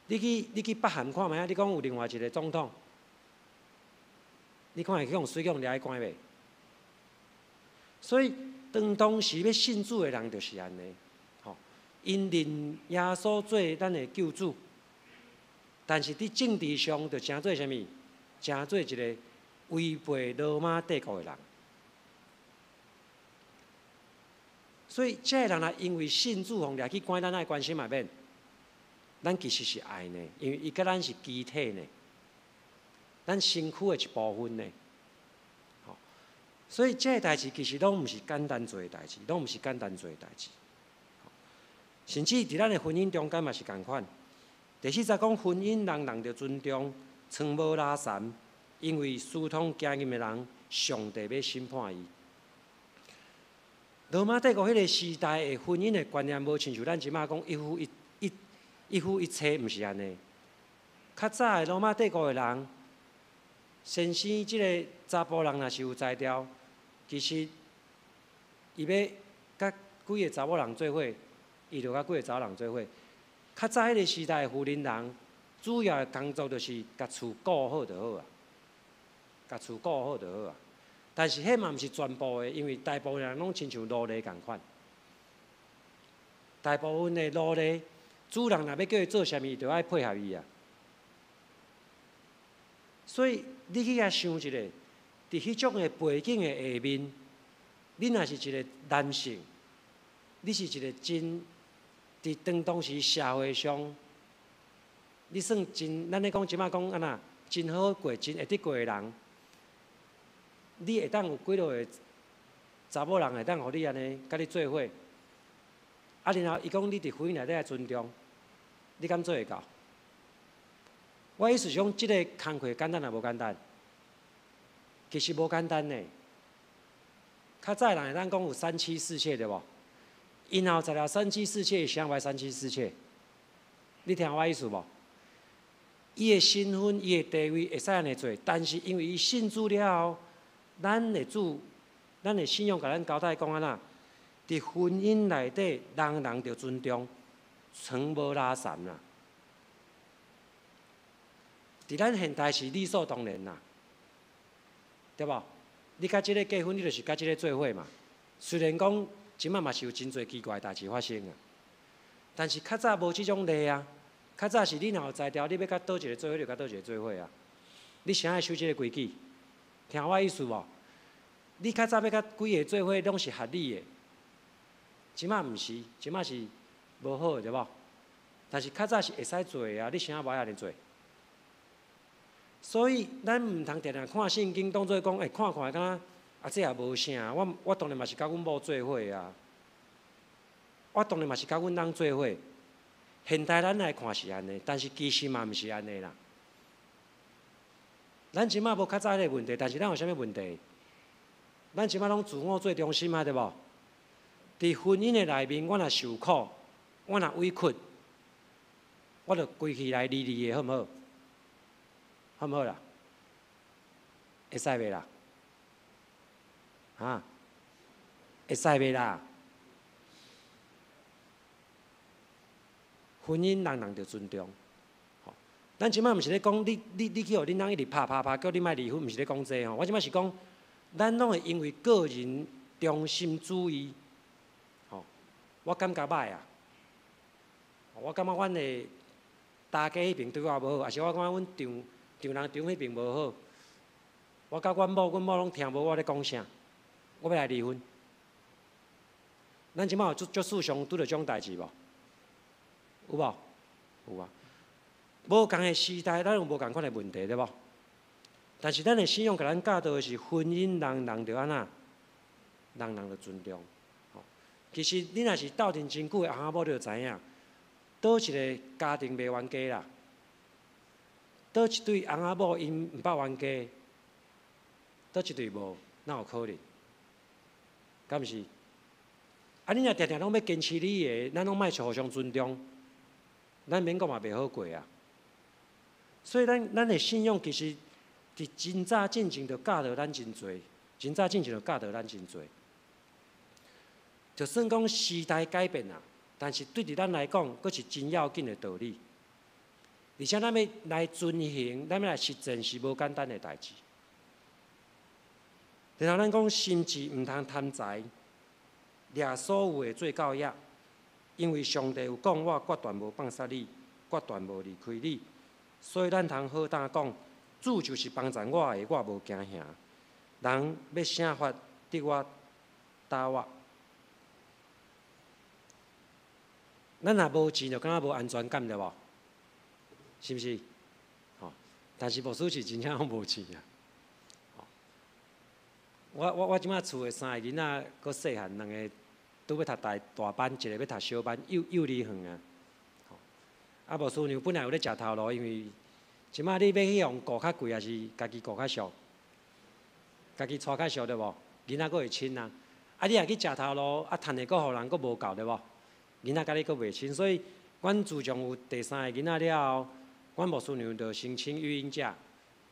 你去北韓看覓仔？你講有另外一个總統，你看會去予水去予掠去關袂？所以當時欲信主的人就是按呢，吼，𪜶認耶穌做咱的救主，但是佇政治上就成做啥物？成做一个違背羅馬帝國的人。所以這个人若因為信主予掠去關，咱愛關心嘛免？咱其實是愛呢，因為伊佮咱是肢體呢，咱身軀的一部分呢。吼，所以這个代誌其實攏毋是簡單做的代誌，攏毋是簡單做的代誌。甚至佇咱的婚姻中間嘛是仝款。第四節講婚姻，人人著尊重，藏無拉散，因為私通奸淫的人，上帝欲審判伊。羅馬帝國彼个時代的婚姻的觀念，無親像咱這馬講一夫一妻，毋是按呢。較早的羅馬帝國的人，先生這个查埔人若是有才調，其實伊欲佮幾个查某人做伙，伊就佮幾个查某人做伙。較早彼个時代的婦人人，主要的工作就是共厝顧好就好啊，共厝顧好就好啊。但是彼嘛毋是全部的，因為大部分人攏親像奴隸仝款。大部分的奴隸，主人若欲叫伊做啥物，伊就愛配合伊啊。所以你去遐想一下，佇彼種的背景的下面，你若是一個男性，你是一個真佇當時社會上，你算真，咱咧講這擺講按怎，真好過、真會得過的人，你會當有幾落個查某人會當予你按呢共你做伙？啊，然後伊講你佇婚姻內底愛尊重，你敢做會到？我意思是講，這个工課簡單抑無簡單？其實無簡單呢。較早人會當講有三妻四妾對無？𪜶若有才調三妻四妾，啥愛三妻四妾？你聽我意思無？伊的身份、伊的地位會使按呢做，但是因為伊信主了後，咱的主、咱的信仰共咱交代講按怎？佇婚姻內底，人人著尊重，床無垃圾啦。佇咱現代是理所當然啦，對無？你佮這个結婚，你就是佮這个做伙嘛。雖然講這擺嘛是有真濟奇怪代誌發生啊，但是較早無這種例啊。較早是你若有才調，你欲佮佗一个做伙，就佮佗一个做伙啊。你啥愛守這个規矩？聽我意思無？你較早欲佮幾个做伙，攏是合理的。這擺毋是，這擺是無好的，對無？但是較早是會使做的啊，你啥無愛按呢做？所以咱毋通定定看聖經當做講，欸，看看敢若啊，這也無啥。我當然嘛是佮阮某做伙啊，我當然嘛是佮阮翁做伙。現代咱來看是按呢，但是其實嘛毋是按呢啦。咱這擺無較早彼个問題，但是咱有啥物問題？咱這擺攏自我做中心啊，對無？佇婚姻的內面，我若受苦，我若委屈，我就規氣來離離的，好毋好？好毋好啦？會使袂啦？哈？會使袂啦？婚姻人人著尊重，吼。咱這擺毋是咧講你去予恁翁一直拍拍拍，叫你莫離婚，毋是咧講這吼。我這擺是講，咱攏會因為個人中心主義，吼，我感覺歹啊，我感覺阮的大家彼爿對我無好，抑是我感覺阮丈丈人丈彼爿無好，我佮阮某，阮某攏聽無我咧講啥，我欲來離婚。咱這擺有足足時常拄著這種代誌無？有無？有啊。無仝的時代，咱有無仝款的問題，對無？但是咱的信仰共咱教導的是婚姻，人人著按怎？人人著尊重。吼，其實你若是鬥陣真久的翁仔某，你就知影，佗一个家庭袂冤家啦？佗一對翁仔某𪜶毋捌冤家？佗一對無？哪有可能？敢毋是？啊，你若定定攏欲堅持你的，咱攏莫互相尊重，咱免講嘛袂好過啊。所以咱的信仰其實佇真早進前就教導咱真濟，真早進前就教導咱真濟。就算講時代改變啊，但是對佇咱來講，閣是真要緊的道理。而且咱欲來遵行，咱欲來實踐是無簡單的代誌。然後咱講心志毋通貪財，掠所有的做到遐，因為上帝有講，我決斷無放殺你，決斷無離開你，所以咱通好膽講，主就是幫助我的，我無驚嚇。人欲啥法得我打我？咱若無錢，就感覺無安全感，對無？是毋是？吼！但是牧師是真正攏無錢啊！我這擺厝的三个囡仔閣細漢，兩个拄欲讀大大班，一个欲讀小班，幼稚園啊。啊，牧師娘本來有咧食頭路，因為這擺你欲去予人顧較貴，抑是家己顧較俗？家己帶較俗對無？囡仔閣會親啊！啊，你若去食頭路，啊，趁的閣予人閣無夠對無？囡仔佮你閣袂親，所以阮自從有第三個囡仔了後，阮牧師娘就申請育嬰假，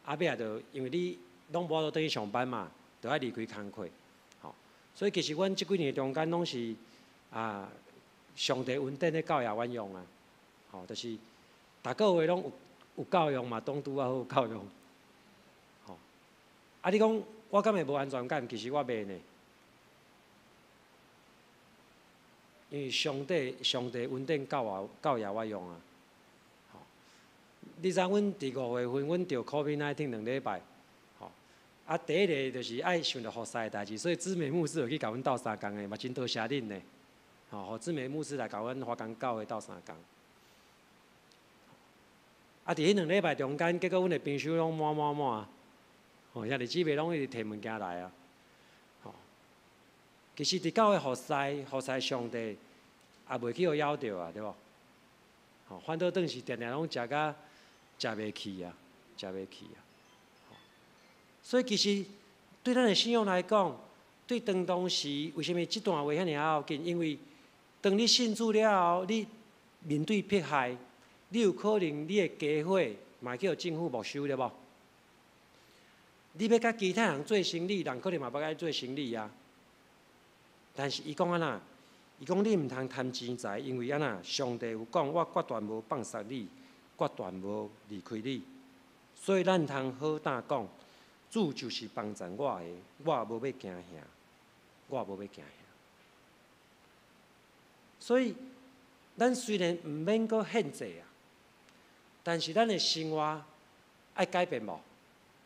啊，尾仔就因為你攏無法度轉去上班嘛，就愛離開工課，吼。所以其實阮這幾年中間攏是啊，上帝恩典咧教育阮用啊，吼，就是逐個月攏有有夠用嘛，當拄仔好有夠用。吼，啊！你講我敢會無安全感？其實我袂呢，因為上帝上帝恩典夠我夠予我用啊。吼，你知阮佇5月份，阮著 COVID-19 2禮拜，吼，啊，第一个就是愛想著服侍的代誌，所以姊妹牧師有去共阮鬥相共的，嘛真多謝恁呢。吼，予姊妹牧師來共阮華岡教會鬥相共。啊！佇彼2禮拜中間，結果阮的冰箱攏滿滿滿，吼，兄弟姊妹攏一直提物件來啊，吼。其實佇教會服侍，服侍上帝，也袂去予枵著啊，對無？吼，反倒轉是定定攏食甲食袂去啊，食袂去啊。所以其實對咱的信仰來講，對當當時為啥物這段話遐爾仔要緊？因為當你信主了後，你面對迫害。你有可能你的家伙嘛去予政府沒收，對無？你欲佮其他人做生理，人可能嘛欲佮你做生理啊。但是伊講按怎？伊講你毋通貪錢財，因為按怎？上帝有講，我決斷無放殺你，決斷無離開你。所以咱通好膽講，主就是幫贊我的，我無欲驚嚇，我無欲驚嚇。所以，咱雖然毋免閣獻祭啊。但是咱的生活愛改變無？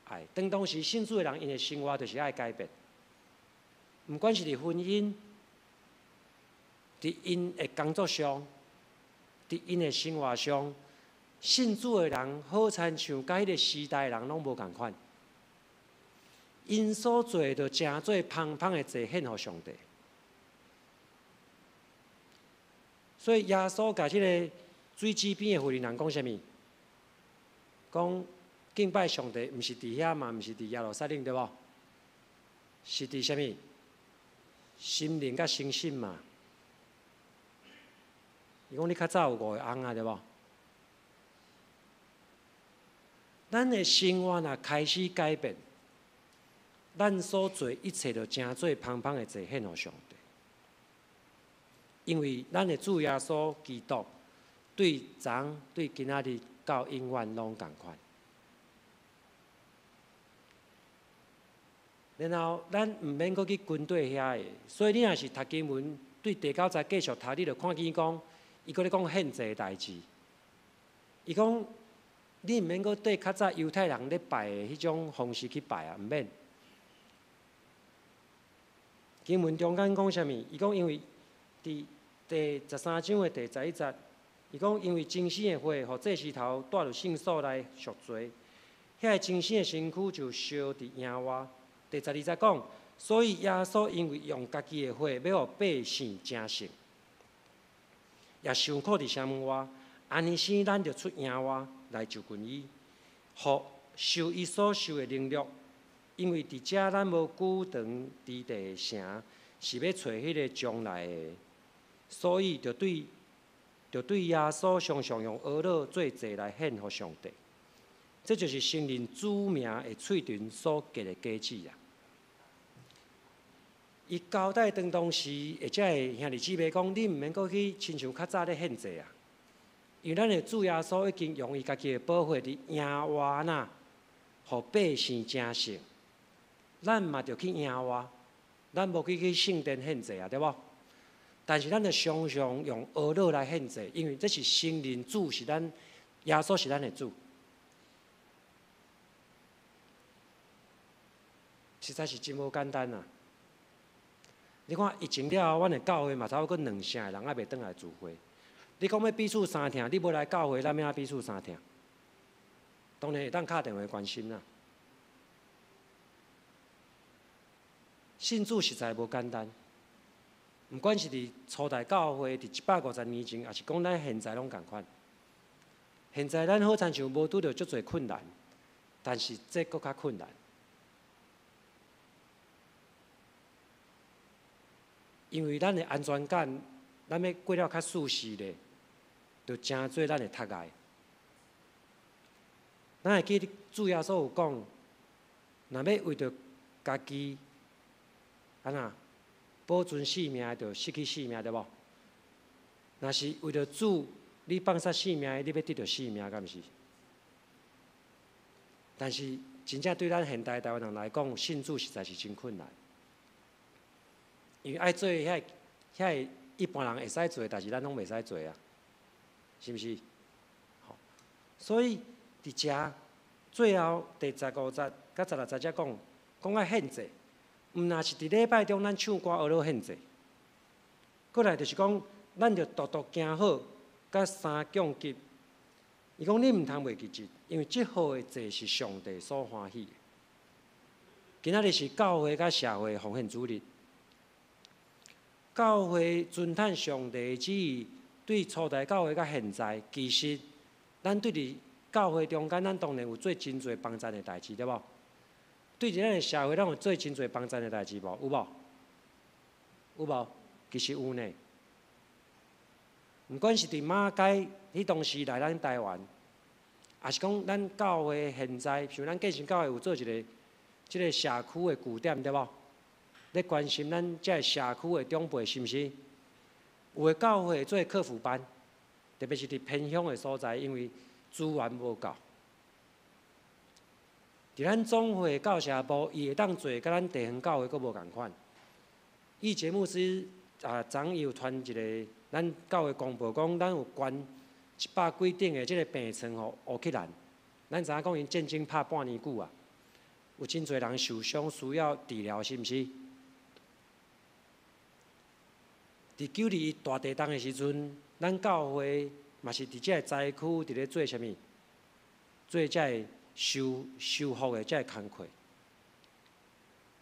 愛。當當時信主的人，𪜶的生活就是愛改變。毋管是佇婚姻，佇𪜶的工作上，佇𪜶的生活上，信主的人好親像佮彼个時代的人攏無仝款。𪜶所做的，就成做芳芳的祭獻予上帝。所以耶穌共這个水井邊的婦人人講啥物？講敬拜上帝，毋是佇遐嘛，毋是佇耶路撒冷，對無？是佇啥物？心靈佮誠實嘛。伊講你較早有五個翁啊，對無？咱的生活若開始改變，咱所做一切就成做芳芳的祭獻予上帝。因為咱的主耶穌基督對昨、對今仔日到永遠攏仝款。然後咱毋免閣去跟綴遐个，所以你若是讀經文對第九節繼續讀，你就看見講，伊閣咧講獻祭的代誌。伊講你毋免閣綴較早猶太人咧拜的彼種方式去拜啊，毋免。經文中間講啥物？伊講因為佇第13章的第11節，伊講因為精神的血，予祭司頭帶入聖所來贖罪，遐个精神的身軀就燒佇營外。第12節講，所以耶穌因為用家己的血，欲予百姓成聖，也受苦佇城門外，按呢生咱就出營外來就近伊，予受伊所受的凌辱。因為佇遮咱無久長之地的城，是欲揣彼个將來的，所以就對耶穌常常用蚵仔做祭來獻予上帝。這就是承認主名的喙唇所結的果子啊！伊交代當當時，或者會兄弟姊妹講，你毋免閣去親像較早咧獻祭啊，因為咱的主耶穌已經用伊家己的寶血佇營外呐，予百姓成聖。咱嘛著去營外，咱無去去聖殿獻祭啊，對無？但是咱著常常用蚵仔來獻祭，因為這是承認主是咱耶穌是咱的主。實在是真無簡單啊！你看疫情了後，阮的教會嘛差不多兩成的人猶袂轉來聚會。你講欲彼此相疼，你無來教會，咱欲按怎彼此相疼？當然會當敲電話關心啦。信主實在無簡單，毋管是佇初代教會，佇150年前，抑是講咱現在攏仝款。現在咱好親像無拄著足濟困難，但是這閣較困難。因為咱的安全感，咱欲過了較舒適咧，就成做咱的窒礙。咱會記得主耶穌有講，若欲為著家己，按怎保存性命，就失去性命，對無？若是為著主，你放殺性命，你欲得著性命，敢毋是？但是真正對咱現代台灣人來講，信主實在是真困難，因為愛做遐一般人會使做的代誌，咱攏袂使做啊，是毋是？吼，所以佇遮最後第15節佮16節才講，講愛獻祭，毋若是佇禮拜中咱唱歌學咧獻祭，過來就是講，咱著獨獨行好，佮三降級。伊講你毋通袂記得，因為這號的祭是上帝所歡喜的。今仔日是教會佮社會奉獻主日，教會遵趁上帝旨意，對初代教會到現在，其實咱對佇教會中間，咱當然有做真濟幫贊的代誌，對無？對佇咱的社會，咱有做真濟幫贊的代誌無？有無？有無？其實有呢。毋管是佇馬偕彼當時來咱台灣，抑是講咱教會現在，像咱建新教會有做一个這个社區的據點，對無？咧關心咱這个社區的長輩，是毋是？有的教會做課輔班，特別是佇偏鄉的所在，因為資源無夠。佇咱總會教社部，伊會當做，佮咱地方教會閣無仝款。以前牧師啊，昨伊有傳一个咱教會公報，講咱有捐100幾頂的這个病床予烏克蘭。咱知影講𪜶戰爭拍半年久啊，有真濟人受傷需要治療，是毋是？佇9·21大地震的時陣，咱教會嘛是佇這个災區佇咧做啥物？做這个修復的這个工課。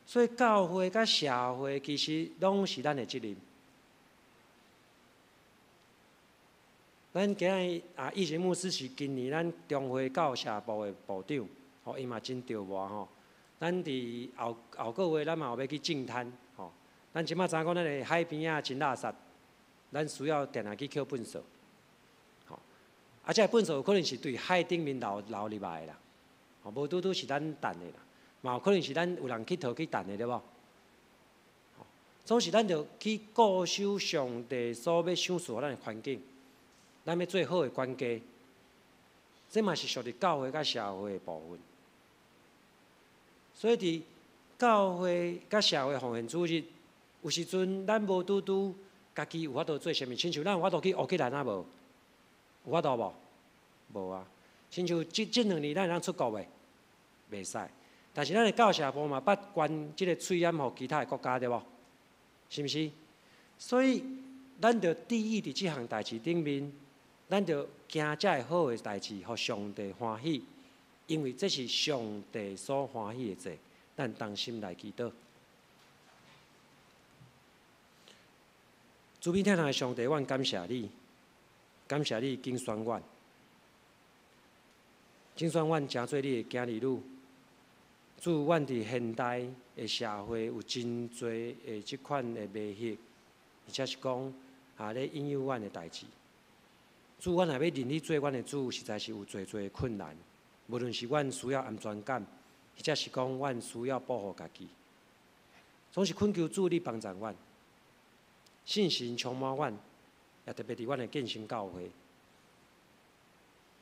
所以教會佮社會其實攏是咱的責任。咱今日啊，以前牧師是今年咱中會教社部的部長，吼，伊嘛真著忙吼。咱佇後後個月，咱嘛有欲去淨灘，吼。咱這馬知影講，咱的海邊仔真垃圾，咱需要定定去抾糞掃，吼。啊，這个糞掃有可能是對海頂面流流入來的啦，吼，無拄拄是咱擲的啦，嘛有可能是咱有人去佗去擲的，對無？吼，總是咱著去固守上帝所欲賞賜予咱的環境。咱欲做好的管家，這嘛是屬於教會佮社會的部分。所以佇教會佮社會奉獻主日，有時陣咱無拄拄家己有法度做啥物，親像咱有法度去烏克蘭啊無？有法度無？無啊！親像這2年咱會當出國袂？袂使。但是咱的教社部嘛捌捐這个喙罨予其他的國家，對無？是毋是？所以咱著注意佇這項代誌頂面。咱著行這个好的代誌，予上帝歡喜，因為這是上帝所歡喜的祭。咱同心來祈禱。慈悲疼人的上帝，阮感謝你，感謝你揀選阮，揀選阮成做你的囝兒女。主，阮佇現代的社會有真濟的這款的迷惑，而且是講啊咧引誘阮的代誌。主，阮若欲認你做阮的主，實在是有濟濟的困難。無論是阮需要安全感，或者是講阮需要保護家己，總是懇求主你幫助阮，信心充滿阮，也特別佇阮的建新教會，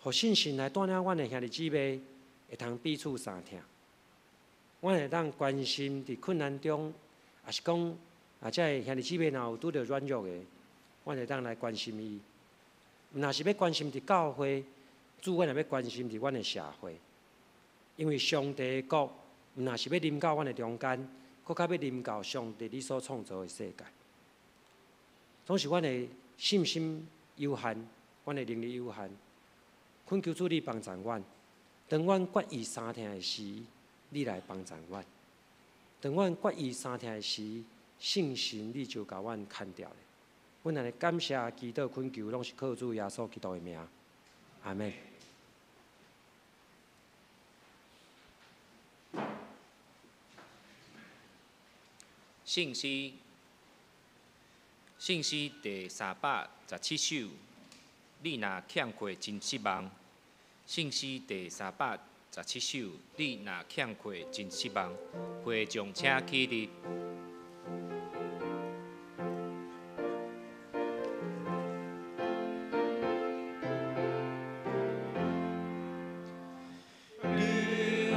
予信心來帶領阮的兄弟姊妹，會通彼此相疼。阮會當關心佇困難中，抑是講啊，這个兄弟姊妹若有拄著軟弱的，阮會當來關心伊。毋若是欲關心佇教會，主，阮也欲關心佇阮的社會，因為上帝的國毋若是欲臨到阮的中間，閣較欲臨到上帝你所創造的世界。總是阮的信心有限，阮的能力有限，懇求主你幫助阮。當阮決意相疼的時，你來幫助阮；當阮決意相疼的時，聖神你就共阮牽著咧。阮按呢感謝祈禱懇求，攏是靠主耶穌基督的名，阿們。
聖詩，聖詩第317首，你若欠缺真失望。聖詩第317首，你若欠缺真失望。會眾請起立。
你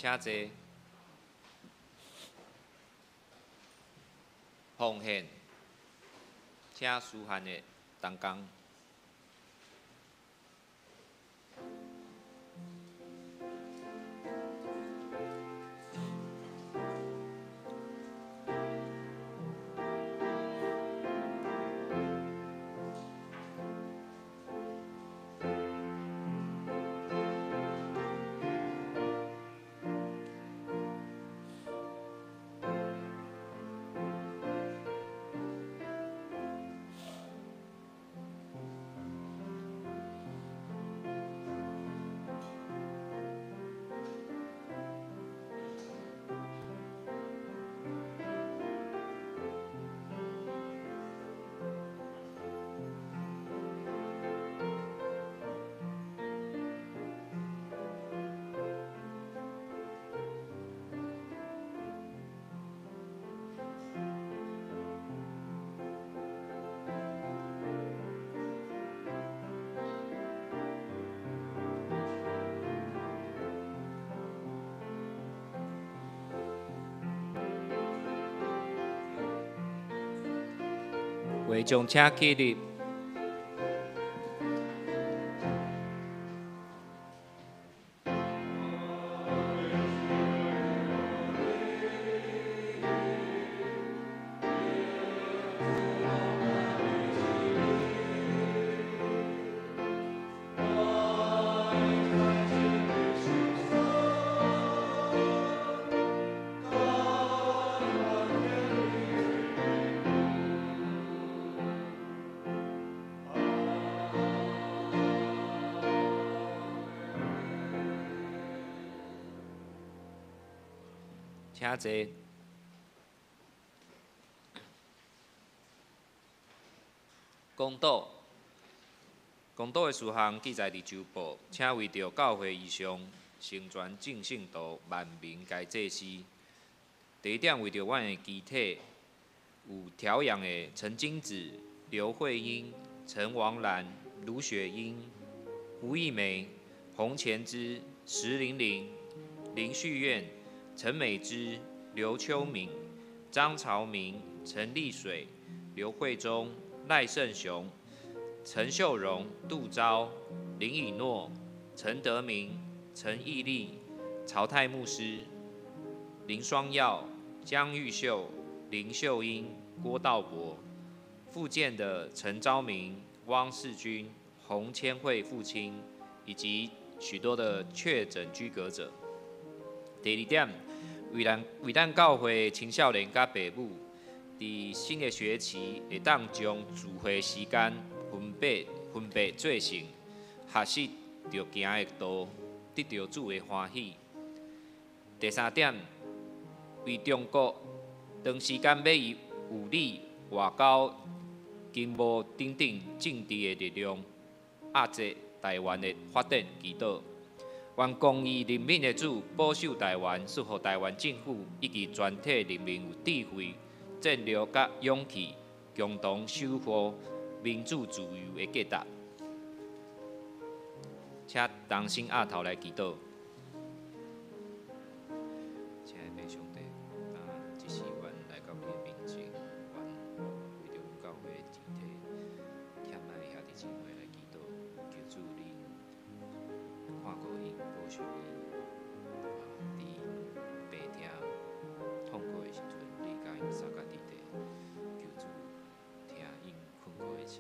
請坐。奉獻，請書漢的同工。會眾請起立。請坐。公道，公道的事項記載佇週報，請為著教會異象，成全眾聖徒，萬民皆祭司。第一點，為著阮的肢體有調養的陳金子、劉慧英、陳王蘭、盧雪英、胡一梅、洪前之、石玲玲、林旭苑、陳美芝、劉秋敏、張朝明、陳麗水、劉慧忠、賴勝雄、陳秀榮、杜昭、林以諾、陳德明、陳義立、曹泰牧師、林雙耀、江玉秀、林秀英、郭道博、復健的陳昭明、汪世軍、洪千惠父親，以及許多的確診居隔者。第二點，為咱教會青少年佮爸母，佇新的學期會當將聚會時間分別做成學習著行的道，得著主的歡喜。第三點，為中國長時間欲以武力、外交、經貿等等政治的力量壓制台灣的發展祈禱。願公義憐憫的主保守台灣，賜予台灣政府以及全體人民有智慧、戰略佮勇氣，共同守護民主自由的價值。請同心徛頭來祈禱。親愛的上帝，這時阮來到你的面前，阮為著阮教會的肢體欠咱的兄弟姊妹來祈禱，求主恁看顧𪜶，保守𪜶，佇𪜶病痛痛苦的時陣，你共𪜶相佮佇佇，求主聽𪜶困苦的聲，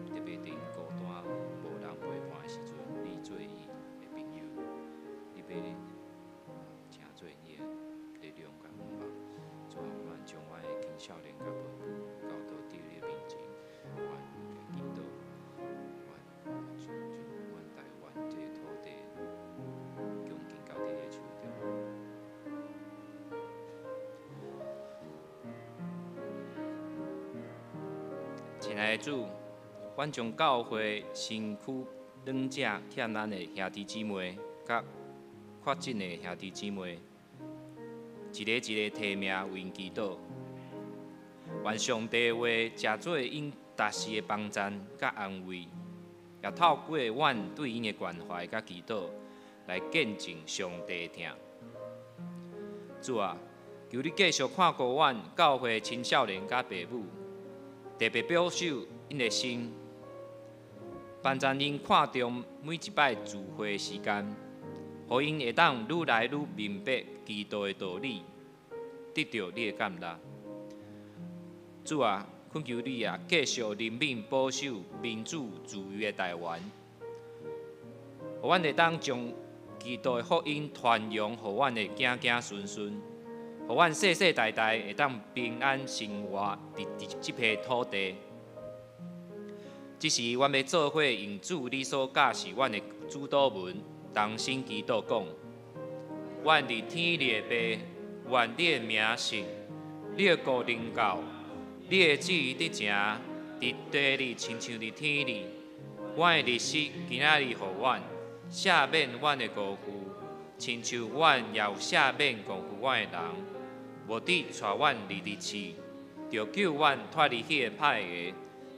特別佇𪜶孤單無人陪伴的時陣，你做伊的朋友，你欲成做伊的力量佮盼望。主啊，阮將阮的青少年佮爸母交托佇你的面前，阮來祈禱，願將阮台灣這个土地恭敬交佇你的手中。親愛的主，阮將教會身軀軟者欠咱的兄弟姊妹，佮確診的兄弟姊妹，一个一个提名為𪜶祈禱。願上帝話誠做𪜶逐時的幫贊佮安慰，也透過阮對𪜶的關懷佮祈禱，来见证上帝的疼。主啊，求你继续看顾阮教会青少年佮爸母，特别保守𪜶的心，帮助𪜶看重每一摆聚会时间，予𪜶会当愈来愈明白基督的道理，得著你的感纳。主啊，恳求你啊，继续怜悯保守民主自由的台湾，予阮会当将基督的福音传扬，予阮的子子孙孙，予阮世世代代会当平安生活伫这片土地。这时，阮欲做伙用主你所教示阮的主祷文，同声祈祷讲：阮伫天里的父，愿你的名圣，你的国临到，你的旨意得成，伫地里亲像伫天里。阮的日食今仔日予阮，赦免阮的过负，亲像阮也有赦免过负阮的人。无得带阮入伫试，著救阮脱离彼个歹的。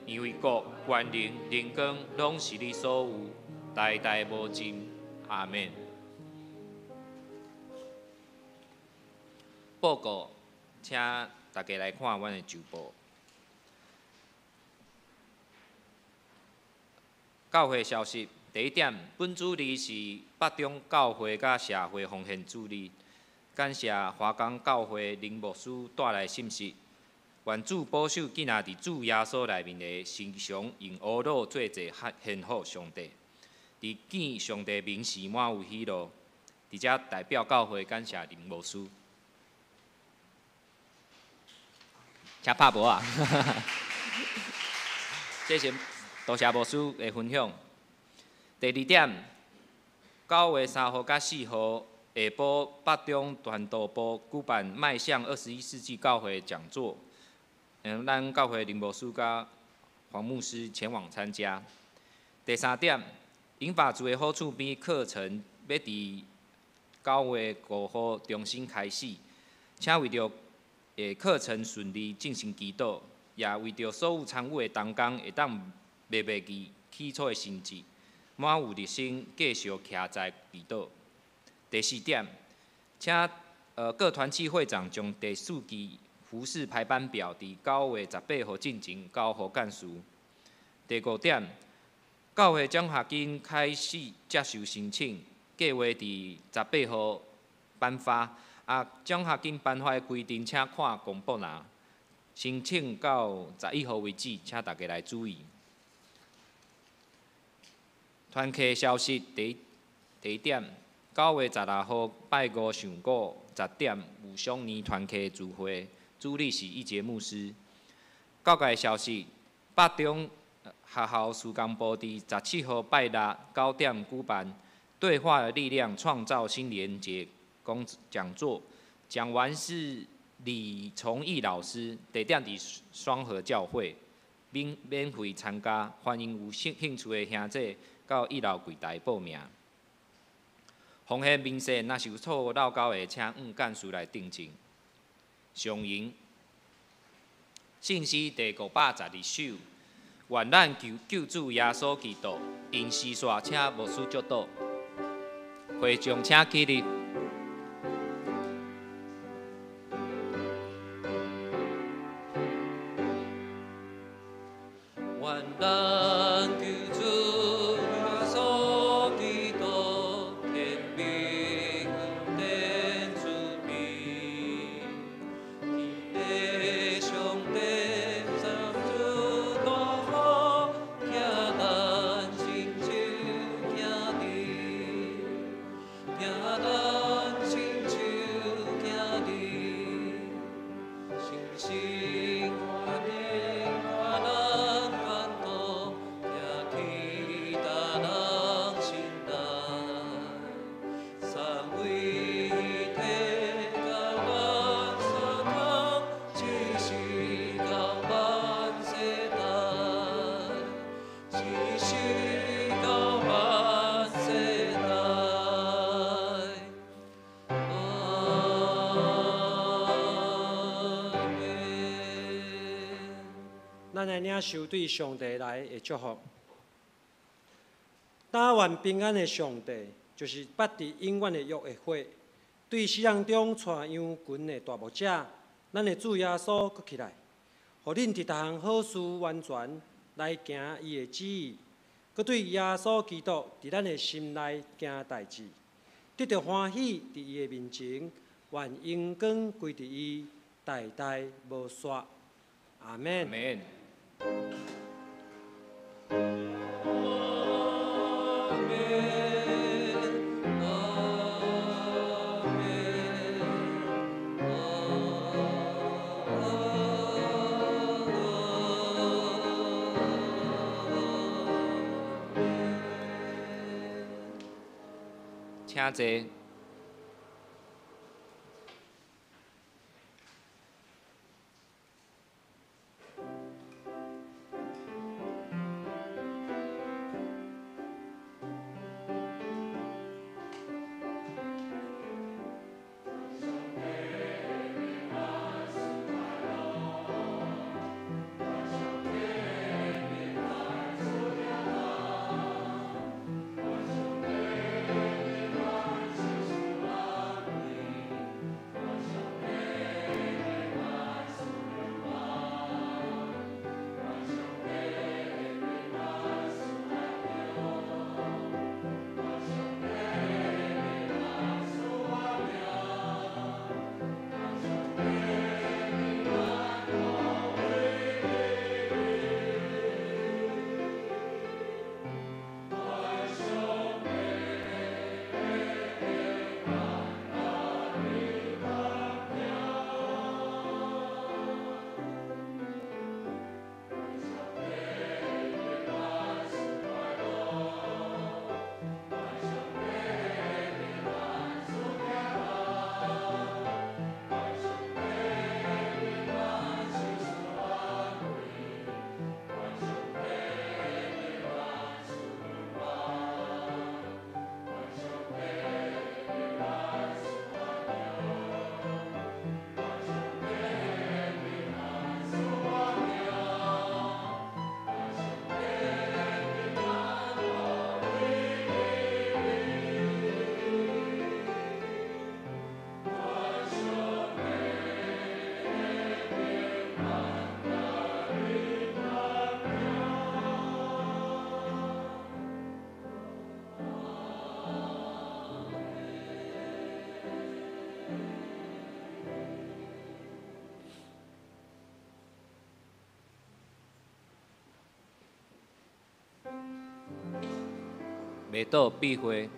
因为国、权能、荣光，拢是你所有，代代无尽。阿们。报告，请大家来看阮的周报。教会消息，第一点，本主日是北中教会佮社会奉献主日，感谢华冈教会林牧师带来信息。愿主保守囝仔伫主耶稣内面的时常用乌鲁做祭献予上帝，伫见上帝面时满有喜乐。伫遮代表教会感谢林牧师，请拍薄啊！谢谢，多谢牧师的分享。第二点，9月3号佮4号下晡北中传道部举办迈向21世纪教会讲座。咱教会林牧师佮黄牧师前往参加。第三点，银发族的好厝边课程欲伫9月5号重新开始，请为著课程顺利进行祈祷，也为著所有参与的同工会当袂袂记起初的心志，满有热心继续徛在祈祷。第四点，请各团契会长将第四期服事排班表伫9月18号进前交予干事。第五点，教会奖学金开始接受申请，计划伫18号颁发。奖学金颁发的规定，请看公布栏。申请到11号为止，请大家来注意。团契消息第一点，9月16号拜五上午10点有双年团契聚会。主理是一杰牧师。教界消息，北中学校事工部伫17号拜六9点举办“对话的力量，创造新连结”讲座，讲完是李崇义老师，地点伫双和教会，免费参加，欢迎有兴趣的兄弟到一楼柜台报名。奉献明细若是有错误漏交的，请向干事来订正。上银信息第512首，愿咱救救主耶稣基督用诗煞，请牧师祝祷。会众请起立。愿咱救主耶稣基督天命恩典慈悲，天的上帝三主大福，疼咱亲像兄弟，疼咱亲像兄弟，诚心愿意咱前途，行去达人心内，三位一体甲咱相通，一世到万世代，一世到万世代。阿们。
咱来领受对上帝来的祝福。但愿平安的上帝，就是捌佇永遠的約的血，對死人中帶羊群的大牧者，咱的主耶穌閣起來，予恁佇逐項好事完全來行伊的旨意，閣對耶穌基督佇咱的心內行代誌，得著歡喜佇伊的面前，願榮光歸佇伊，代代無煞。阿門。
阿門。請坐。袂倒闭会。